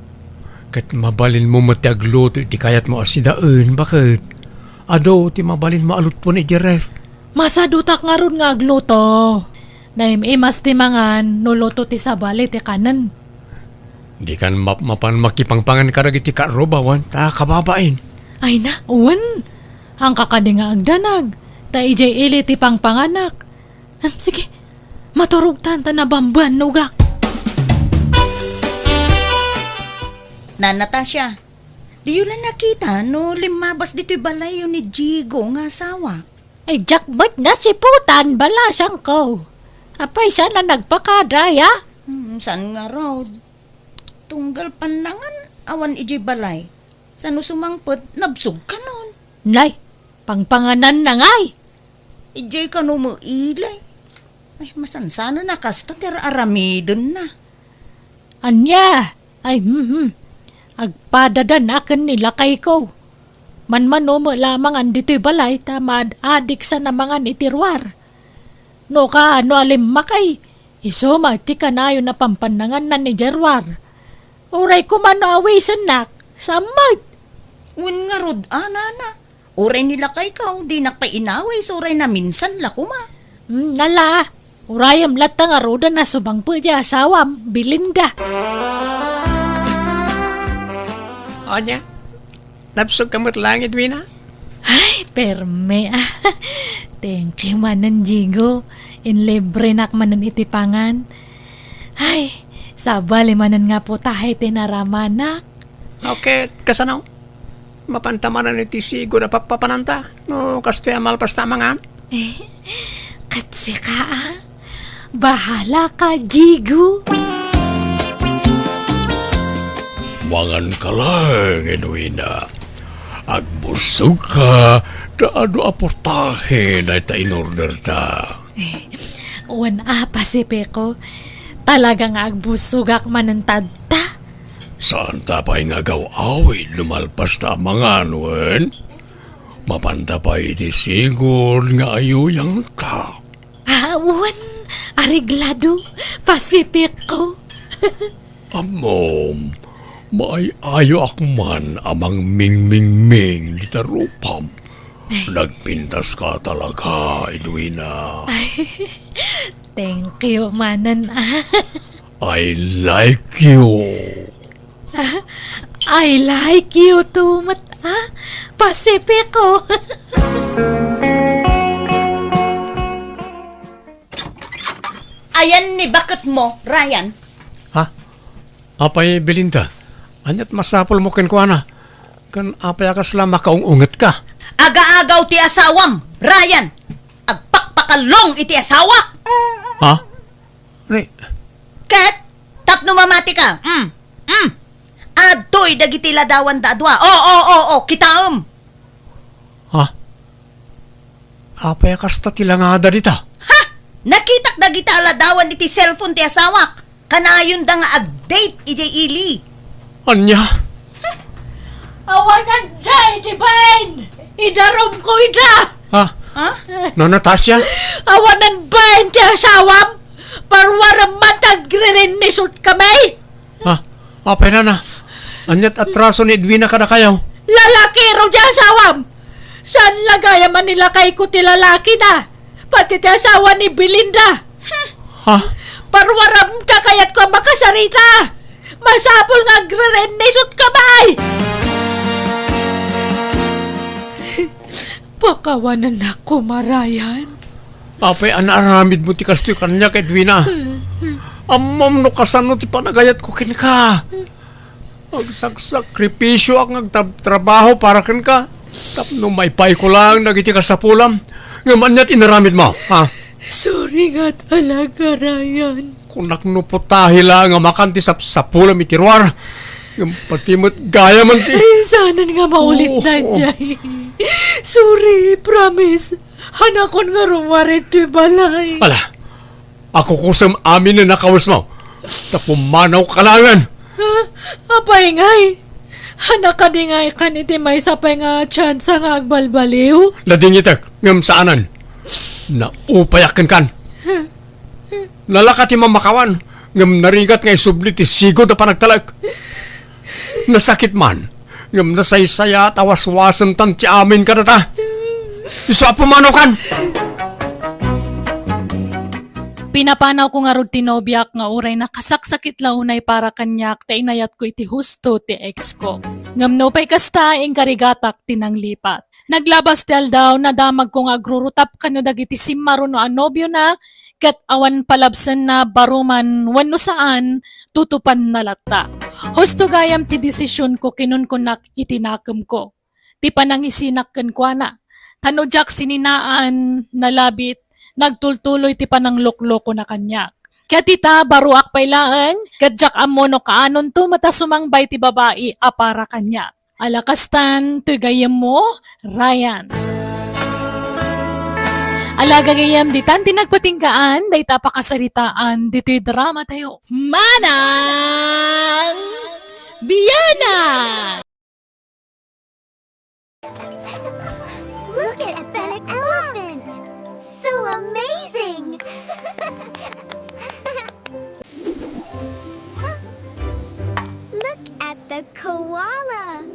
Ket mabalinmo met ti agluto iti kayatmo a sidaen, baket? Adu ti mabalinmo a lutpon idiay ref. Masadutak ngarud nga agluto. Naim-imas ti mangan no luto ti sabali ti kanen. Dikan mapmapan makipangpangan kadagiti kaarrubawan ta kababain. Ay na, wen. Hanka kadi nga agdanag, ta idiay ili ti pangpanganak. Em, sige, maturogtan ta nabambanogak. Na, Natasha, diyo la nakita no limmabas ditoy balayyo ni Jigo nga asawa? Ay, diak met nasiputan, balasangko. Apay, saan a nagpakada, ya? Hmm, saan ngarud? Tunggal pannangan, awan idiay balay. Saan no sumangpet, nabsog kanon. Nay, pangpangananna ngay. Idiay kano met ili. Ay, masansanana kasta ti ar-aramidenna. Ania? Ay, hmm, hmm. Agpadadanak ken ni lakayko. Manmano met la mangan ditoy balay ta maad-adik sana mangan iti ruar. No kaano a limmakay, isu met ti kanayon a pampannanganna idiay ruar. Uray koma no awisennak, saan met. Wen ngarud a, nana. Uray ni lakayko, dinak pay inawis, uray naminsan la koma. Hmm, ala, urayem latta ngaruden a sumangpet diay asawam, Belinda. Ania, nabsogka met laeng, Edwina? Ay, permi, ah. Thank you manen, Jigo. Inlibrenak manen iti pangan. Ay, sabali manen nga putahe ti naramanak. Okay, kasano? Mapanta manen iti sigud a pappapananta no kastoy a malpasta a mangan? Eh, ket sika, ah? Bahala ka, Jigo. Mangan ka laeng, Edwina. Agbusog ka, ta adu a portahe dayta in-order ta. Wen a, Pacifico, talaga nga agbusogak manen tadta. Saan ta pay nga agaw-awid no malpas ta a mangan, wen? Mapanta pay iti sigud nga ayuyang ta. Ah, wen, areglado, Pacifico. Ammom, maay-ayoak man a mangmingmingming dita rupam. Nagpintas ka talaga, Edwina. Thank you manen, ah. I like you. I like you too met, ah, Pacifico. Ayan ni baketmo, Ryan. Ha? Apay, Belinda, aniat masapulmo kenkuana? Ken apay a kasla makaung-ungetka? Agaagaw ti asawam, Ryan! Agpakpakalong iti asawak! Ha? Ni- Ket, tapno mamatika, mm, mm, adtoy dagiti ladawanda a dua. O, o, o, o, kitaem! Ha? Apay a kasta ti langada dita? Ha! Nakitak dagita a ladawan iti cellphone ti asawak. Kanayonda nga ag-date idiay ili. Ania? Awanan da iti bain! Idarumko ida! Ha? Ha? No, Natasha? Awanan bain ti asawam! Paruarem man ta agririnnisot kami! Ha? Apay nana? Aniat atraso ni Edwina kadakayo? Lalaki raw ti asawam! Saan la gayam a nilakayko ti lalakina? Pati ti asawa ni Belinda. Ha? Paruarem ta kayatko a makasarita. Masapul nga agririnnisot ka, bay! Pakawanannak koma, Ryan. Apay a naaramidmo ti kastoy kaniak, Edwina? Ammom no kasano ti panagayatko kenka. Agsaksakripisioak nga agtrabtrabaho para kenka tapno maipayko laeng dagiti kasapulam. Ngem ania ti inaramidmo, ha? Sorry nga talaga, Ryan. Kunak no putahi laeng a makan ti sapsapulam iti ruar. Ngem pati met gayam ti... Ay, saanen nga maulit, oo, daydiay. Sorry, promise. Hanakon nga rummuar iti balay. Ala, akukusem amin a kawesmo. Ta pummanaw ka laengen. Ha? Apay ngay? Hanak kadi ngay kan iti maysa pay nga tsansa nga agbalbaliw? Ladingitek, ngem saanen. Naupayak kenkan. Nalaka ti mamakawan, ngem narigat nga isubli ti sigud a panagtalek. Nasakit man, ngem nasaysayaat a waswasentan ti amin kadata. Isu a pumanaw kan! Pinapanawko ngarud ti nobiak nga uray nakasaksakit la unay para kaniak ta inayatko iti husto ti ex ko. Ngem nupay kasta, inkarigatak ti nanglipat. Naglabas ti aldaw, nadamagko nga agrurutap kano dagiti simmaruno a nobiona, ket awan palabsenna, baro man wenno saan, tutupanna latta. Husto gayam ti desisionko, kinunkunak iti nakemko. Ti panangisinak kenkuana. Ta no diak sininaan, nalabit, nagtultuloy ti panangloklokona kaniak. Ket ita, baroak pay laeng, ket diak ammo no kaanonto met a sumangbay ti babai a para kaniak. Ala kastan, toy gayyemmo, Ryan. Ala gagayyem, ditan ti nagpatinggaan dayta a pakasaritaan ditoy dramatayo. Manang Biana! Look at Fennec Elephant! So amazing! Look at the koala!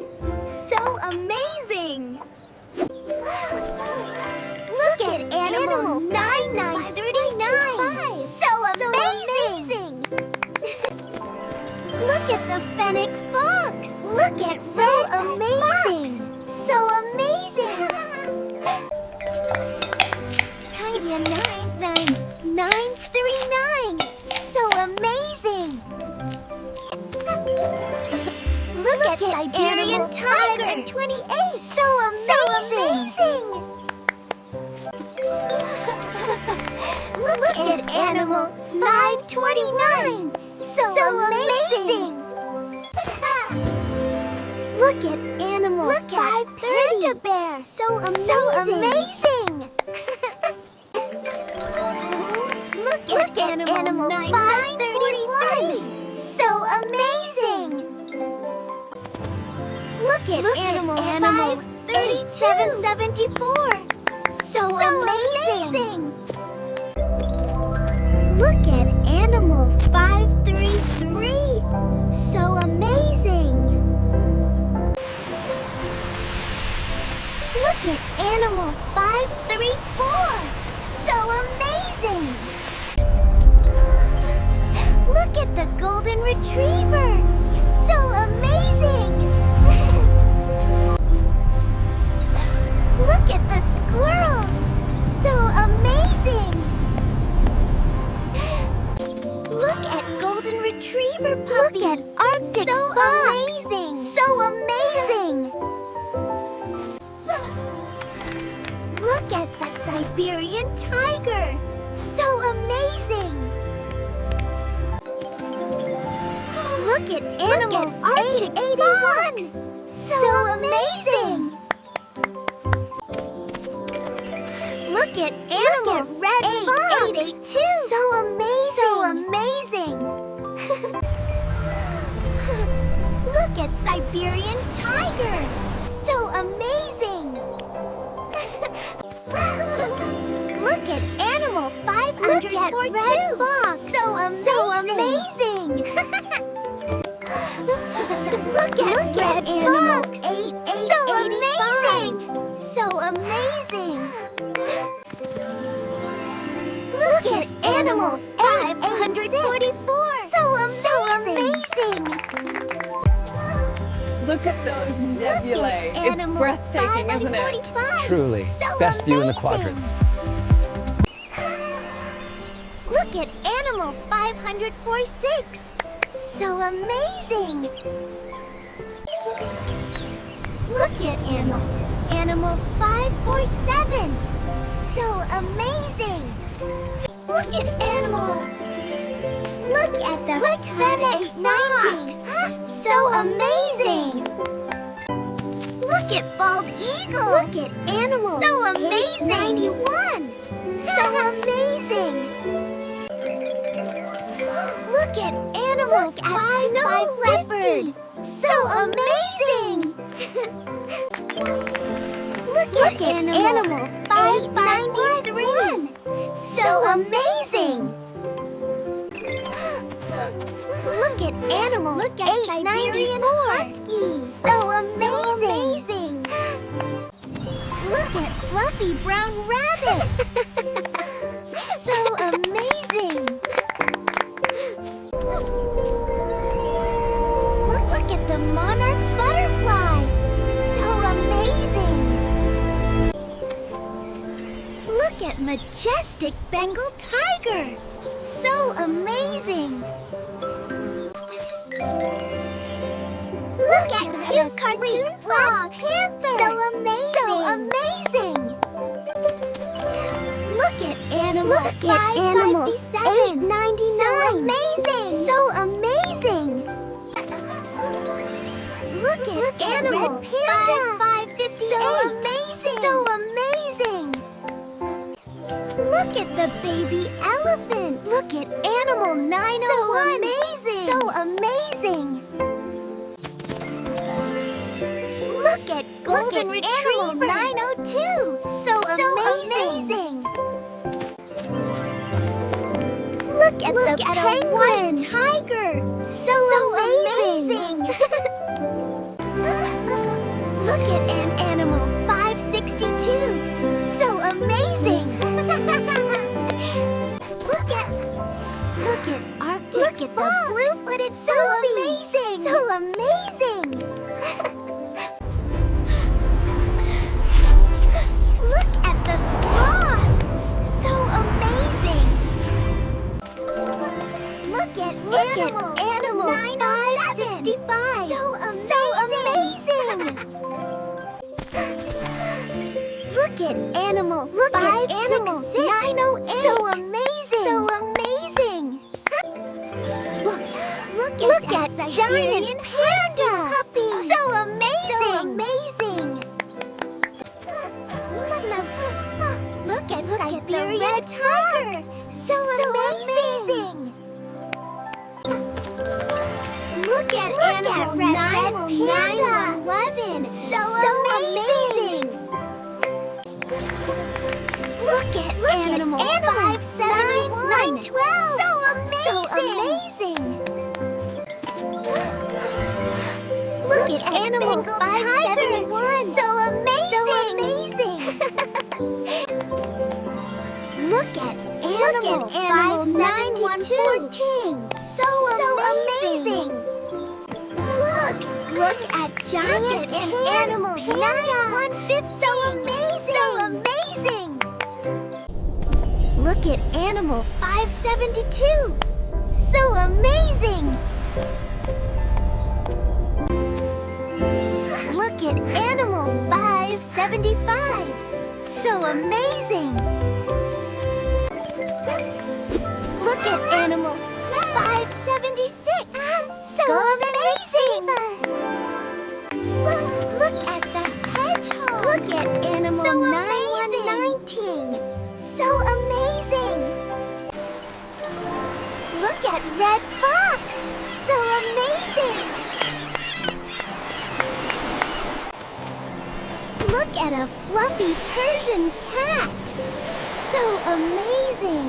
So amazing! Look at animal nine nine three nine! So amazing! Look at the fennec fox! Look at so amazing! So amazing! Tanya nine nine nine three nine! So amazing! Look at Siberian tiger twenty-eight! So amazing! Look at animal five twenty-nine! So amazing! Look at animal five thirty! Panda bear! So amazing! Look at animal nine forty-three! So amazing! Look at animal five thirty-seven seventy-four! So amazing! Look at animal five three three! So amazing! Look at animal five three four! So amazing! Look at the golden retriever! So amazing! Look at the squirrel! So amazing! Look at golden retriever puppy! Look at Arctic fox! Amazing! So amazing! Look at Si- Siberian tiger! So amazing! Look at animal Arctic fox! So amazing! Look at animal eight eight two. So amazing. So amazing. Look at Siberian tiger. So amazing. Look at animal five hundred four two. Look at red fox. So amazing. So amazing. Look at red fox. So amazing. So amazing. Look at animal five hundred forty-four. So amazing. So amazing. Look at those nebulae. It's breathtaking, isn't it? Truly. So best view in the quadrant. Amazing. Look at animal five hundred forty-six. So amazing. Look at animal, animal five four seven. So amazing. Look at animal. Look at the Look at fennec fox. So amazing. Look at bald eagle. Look at animal. So amazing. Eight ninety-one. So amazing. Look at animal. Look at snow leopard. So amazing. Look at animal five ninety-three. So amazing. Look at animal. Look at Siberian husky. So amazing. Look at fluffy brown rabbit. So amazing. Look, look at the monarch butterfly. So amazing. Look at majestic Bengal tiger. So amazing. Look at cute cartoon black panther. So amazing. So amazing. Look at animal. Look at animal five fifty-seven. Eight ninety-nine. So amazing. So amazing. Look at animal panda. Five fifty-eight. So amazing. So amazing. Look at the baby elephant. Look at animal nine oh one. So amazing. So amazing. Look at golden retriever nine oh two. So amazing. Look at the white tiger. So amazing. Look at an animal five sixty-two. So amazing. Look at, look at Arctic fox. Look at the blue-footed booby. So amazing. So amazing. Look at the sloth. So amazing. Look at animal five sixty-five. So amazing. Look at animal five six six. So amazing. So amazing. Look, look at giant panda. So amazing. So amazing. Look at, look at the Siberian tiger. So amazing. Look at animal nine eleven. So amazing. Look at animal five seventy-one. So amazing. Look at animal five seventy-one. So amazing. Look at animal five seventy-two. So amazing. Look, look at giant animal nine one fifteen. So amazing. So amazing. Look at animal five seventy-two. So amazing. Look at animal five seventy-five. So amazing. Look at animal five seventy-six. So amazing. Look, look at the hedgehog. Look at animal nine one nineteen. So amazing! Look at Red Fox! So amazing! Look at a fluffy Persian cat! So amazing!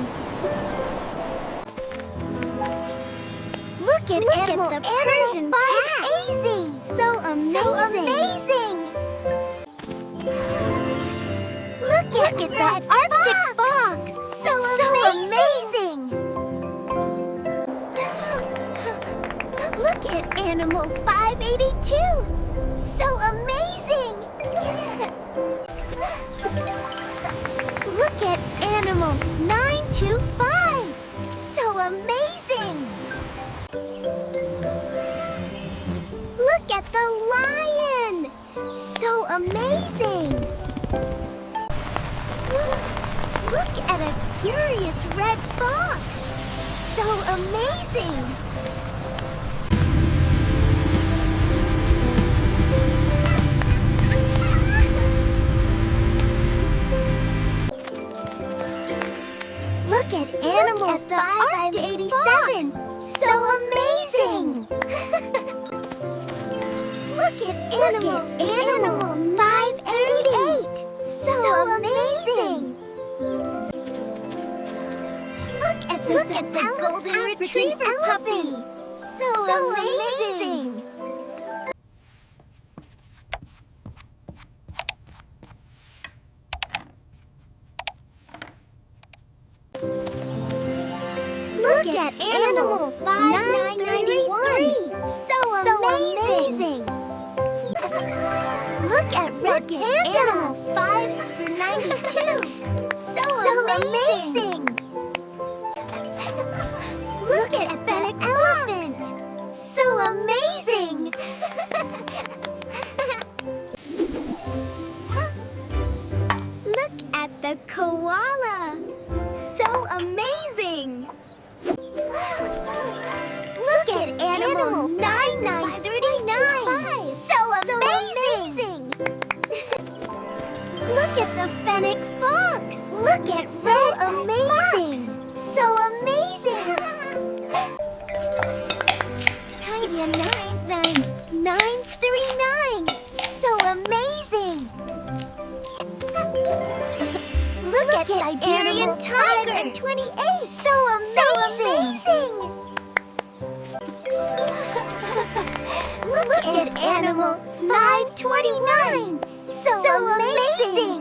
Look at Look at animal the animal Persian five cat. A Z! So amazing! So amazing! Look at Look at that Arctic fox! So amazing! Look at animal five eighty-two! So amazing! Look at animal nine two five! So amazing! Look at the lion! So amazing! Look at a curious red fox! So amazing! Look at animal Look at the five eighty-seven! Arctic fox. So amazing! Look at Look animal, at animal five eighty-eight! So amazing! Look at the, Look at the golden African retriever puppy! So So amazing! Amazing! Look at animal five ninety-one! So amazing! Look at red panda! Five ninety-two! So amazing! Look at fennec elephant! So amazing! Look at the koala! So amazing! Look at animal nine nine thirty-nine! So amazing! Look at the fennec fox! Look at so amazing! So amazing! Tiny nine nine nine three nine! So amazing! Look at Siberian tiger twenty-eight! So amazing! Look at animal five twenty-nine! So amazing!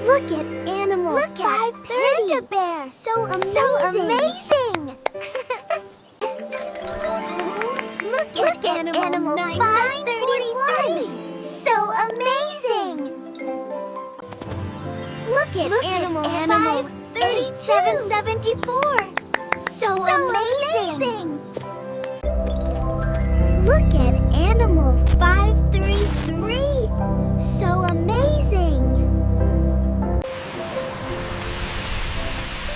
Look at animal five thirty! Panda bear! So amazing! Look at animal five thirty-three! So amazing! Look at animal five thirty-seven seventy-four! So amazing! Look at animal five three three! So amazing!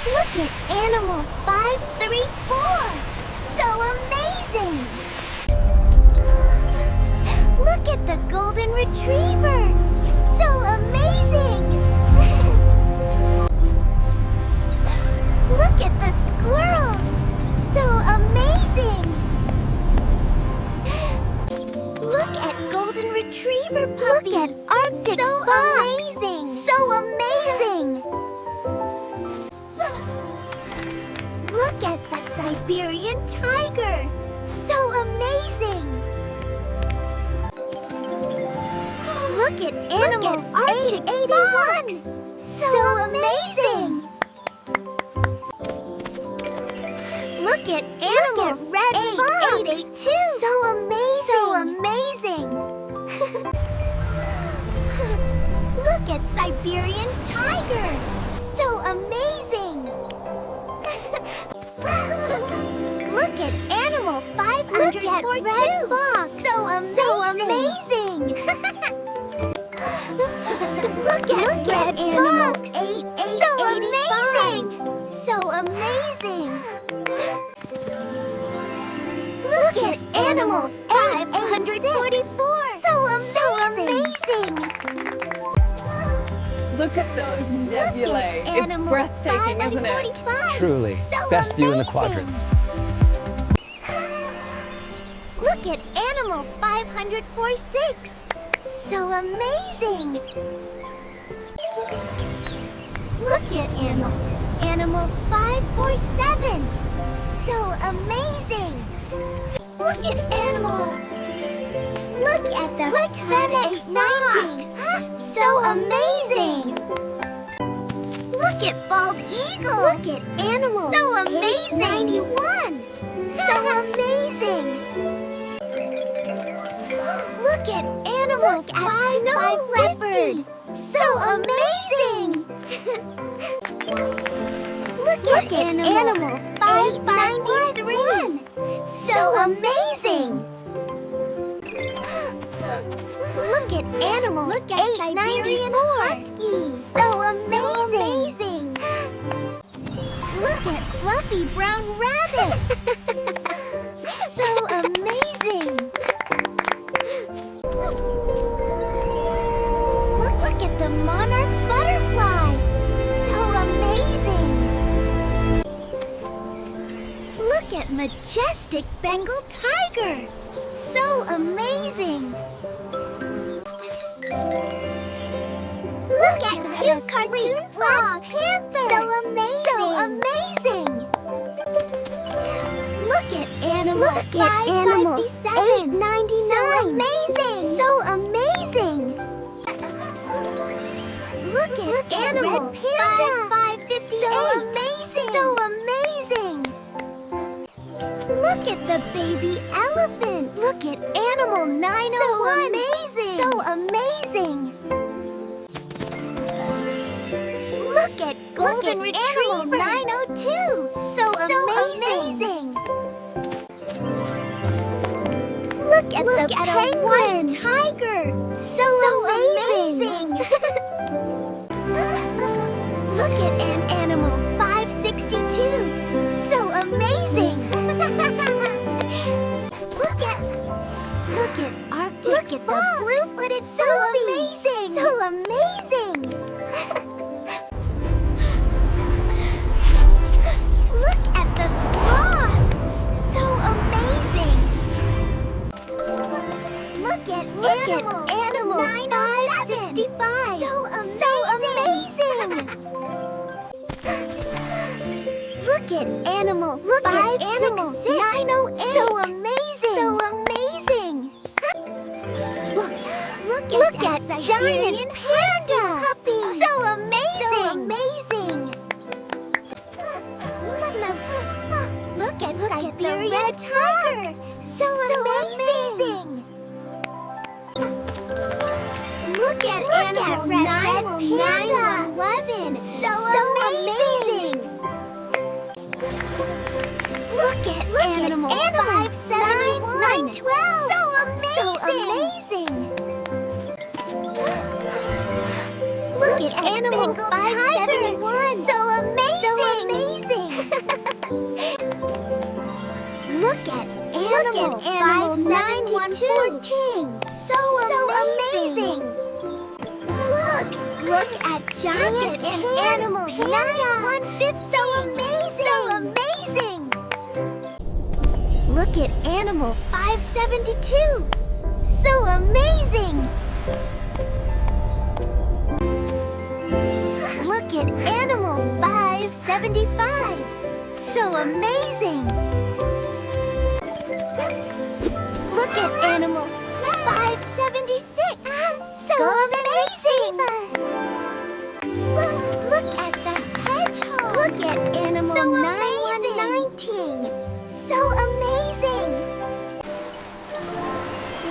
Look at animal five three four! So amazing! Look at the golden retriever! So amazing! Look at the squirrel! So amazing! Look at golden retriever puppy! Look at Arctic fox! Amazing! So amazing! Look at that Siberian tiger! So amazing! Look at animal Arctic fox! So amazing! Look at animal red fox! So amazing! So amazing! Look at Siberian tiger! So amazing! Look at animal five hundred fourteen! Look at red fox! So amazing! So amazing! Look at, look at red animal fox! Eight eight eighty-five! So amazing! So amazing! Look at animal five hundred forty-four! So amazing! So amazing! Look at those nebulae. It's breathtaking, isn't it? Truly. Best view in the quadrant. Look at animal five hundred forty-six. So amazing. Look at animal, animal five forty-seven. So amazing. Look at animal. Look at the Look at a fox. So amazing. Look at bald eagle. Look at animal. So amazing. Eight ninety-one. So amazing. Look at animal. Look at snow leopard. So amazing. Look at animal five ninety-three. So amazing. Look at animal Look at Siberian husky. So amazing. Look at fluffy brown rabbit. So amazing. Look, look at the monarch butterfly. So amazing. Look at majestic Bengal tiger. So amazing. Look at cute cartoon black panther. So amazing. So amazing. Look at animal Look at animal five fifty-seven. Eight ninety-nine. So amazing. So amazing. Look at Look at animal red panda. Five fifty-eight. So amazing. So amazing. Look at the baby elephant. Look at animal nine oh one. So amazing. So amazing. Look at Golden Look at animal retriever. Nine oh two. So So amazing. Amazing. Look at Look the at a penguin. White tiger. So So amazing. Amazing. Look at an animal five sixty-two. So amazing. Look at Look at Arctic Look at the blue-footed So booby. Amazing. So amazing. Look at the sloth. So amazing. Look at Look animal at animal five sixty-five. So amazing. So amazing. Look at animal Look at animal five six six. Nine oh eight. So amazing. So amazing. Look, look at Look at giant panda. So amazing. So amazing. Look at Look at the Siberian red tiger. So So amazing. Amazing. Look at Look at animal red, red nine one eleven. Panda. So So amazing. Amazing. Look at Look at animal animal five seventy-one. Nine twelve. So amazing. So amazing. Look Look at at animal Bengal five seventy-one. Tiger. So amazing. So amazing. Look at Look animal at animal five seventy-two. Nine one fourteen. So So amazing. Amazing. Look, look at giant Look at an panda. Animal panda. Nine one fifteen. So amazing. So amazing. Look at animal five seventy-two. So amazing. Look at animal five seventy-five. So amazing. Look at animal five seventy-six. So amazing. Look, look at the hedgehog. Look at animal So nine one nineteen. Amazing. So amazing.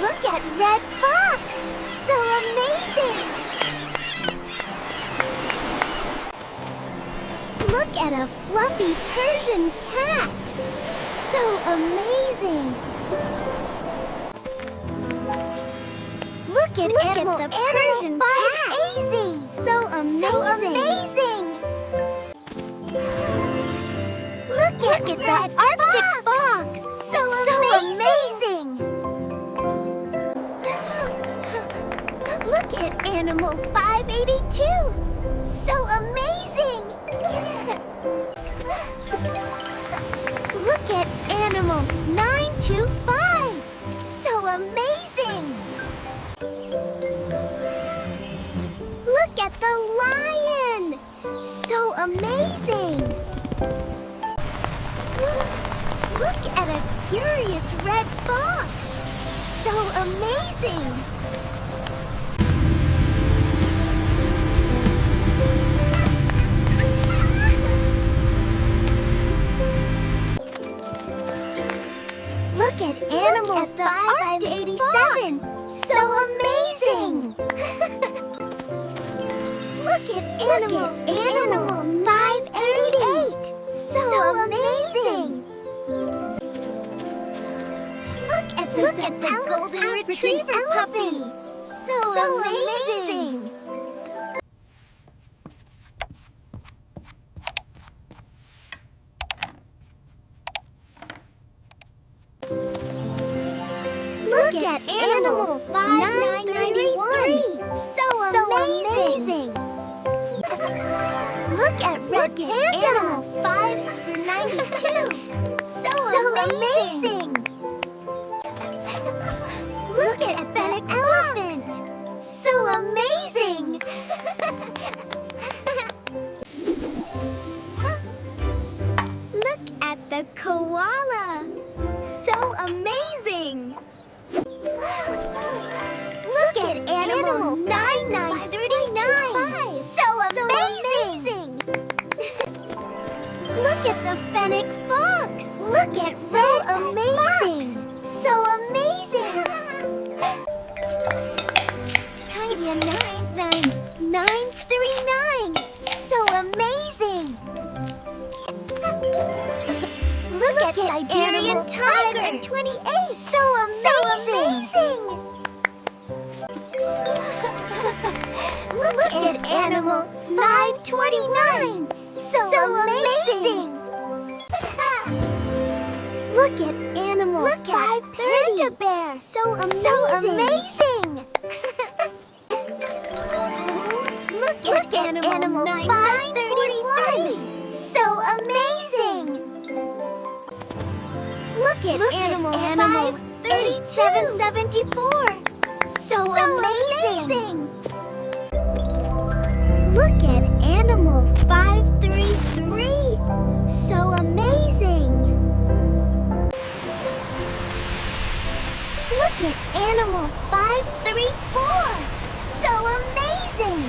Look at red fox. So amazing. Look at a fluffy Persian cat. So amazing. Look at Look animal at the animal Persian five cat. Easy. So amazing. So amazing. Look at Look at the that Arctic fox. Fox. So So amazing. Amazing. Look at animal five eighty-two. Amazing! Look at the lion! So amazing! Look at a curious red fox! So amazing! Look at animal five eighty-seven! So amazing! Look at animal five eighty-eight! So amazing! Look at the, look at the golden retriever puppy! So amazing! Look at animal five ninety-one! So amazing! Look at red candle five ninety-two! So amazing! Look at fennec elephant! So amazing! Look at the koala! So amazing! Look at animal nine nine thirty-nine! So amazing! Look at the fennec fox! Look at so amazing! So amazing! Tiny nine nine nine three nine! So amazing! Look at Siberian tiger twenty-eight! So amazing! Look at animal five twenty-nine! So amazing! Look at animal five thirty! Panda bear! So amazing! Look at animal five thirty-one! So amazing! Look at animal eighty-seven seventy-four! So amazing! Look at animal five three three! So amazing! Look at animal five three four! So amazing!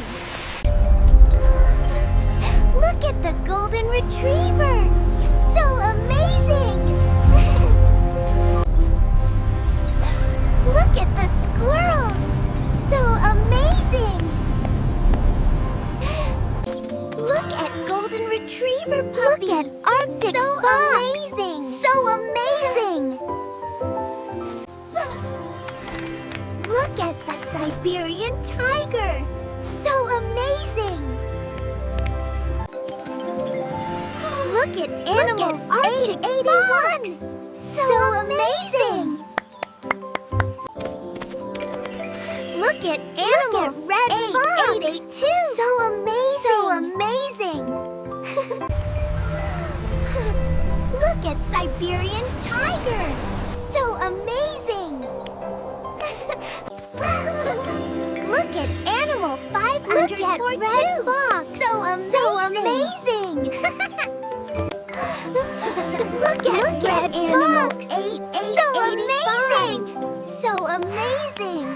Look at the golden retriever! So amazing! Look at the squirrel! So amazing! Look at golden retriever puppy! Look at Arctic fox! Amazing! So amazing! Look at Si-, Siberian tiger! So amazing! Look at animal eight eighty-one! So amazing! Look at animal red fox! So amazing! So amazing! Look at Siberian tiger! So amazing! Look at animal five hundred forty-two! Look at red fox! So amazing! Look at, look at animal eight eight eighty-five! So amazing! So amazing!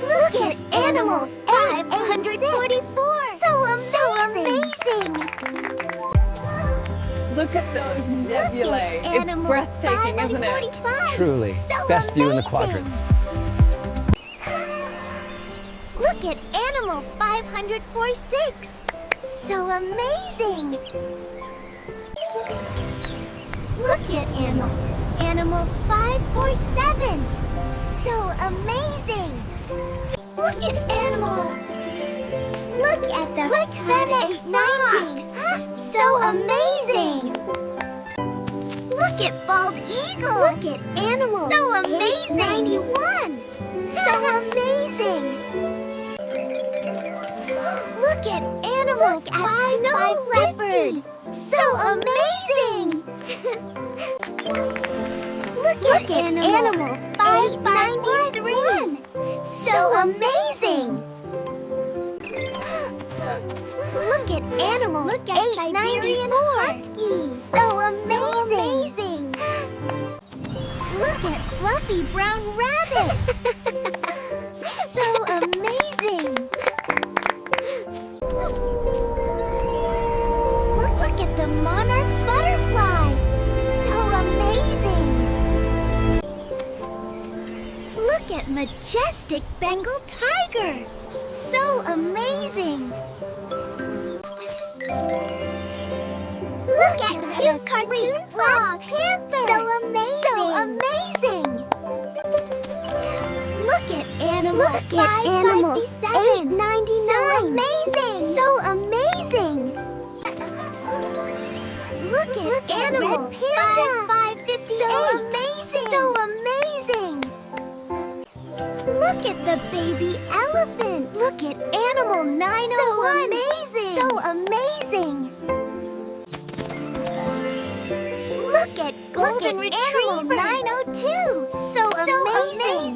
Look at animal five hundred forty-four! So amazing! So amazing! Look at those nebulae. It's breathtaking, isn't it? Truly. So best view in the quadrant. Look at animal five hundred forty-six. So amazing! Look at animal, animal five four seven. So amazing! Look at animal. Look at the fennec fox. So amazing! Look at bald eagle. Look at animal. So amazing! Eight ninety-one. So amazing! Look at animal. Look at five fifty. Snow leopard. So amazing! Look at animal five ninety-three. So amazing! Look at animal eight ninety-four. Husky. So amazing! Look at fluffy brown rabbit. So amazing! Look, look at the monarch butterfly. So amazing! Look at majestic Bengal tiger. So amazing! Look at cute cartoon black panther. So amazing! So amazing! Look at animal eight ninety-seven. So amazing! So amazing! Look at animal panda. So amazing! So amazing! Look at the baby elephant. Look at animal nine oh one. So amazing! So amazing! Look at golden retriever. Nine oh two. So amazing!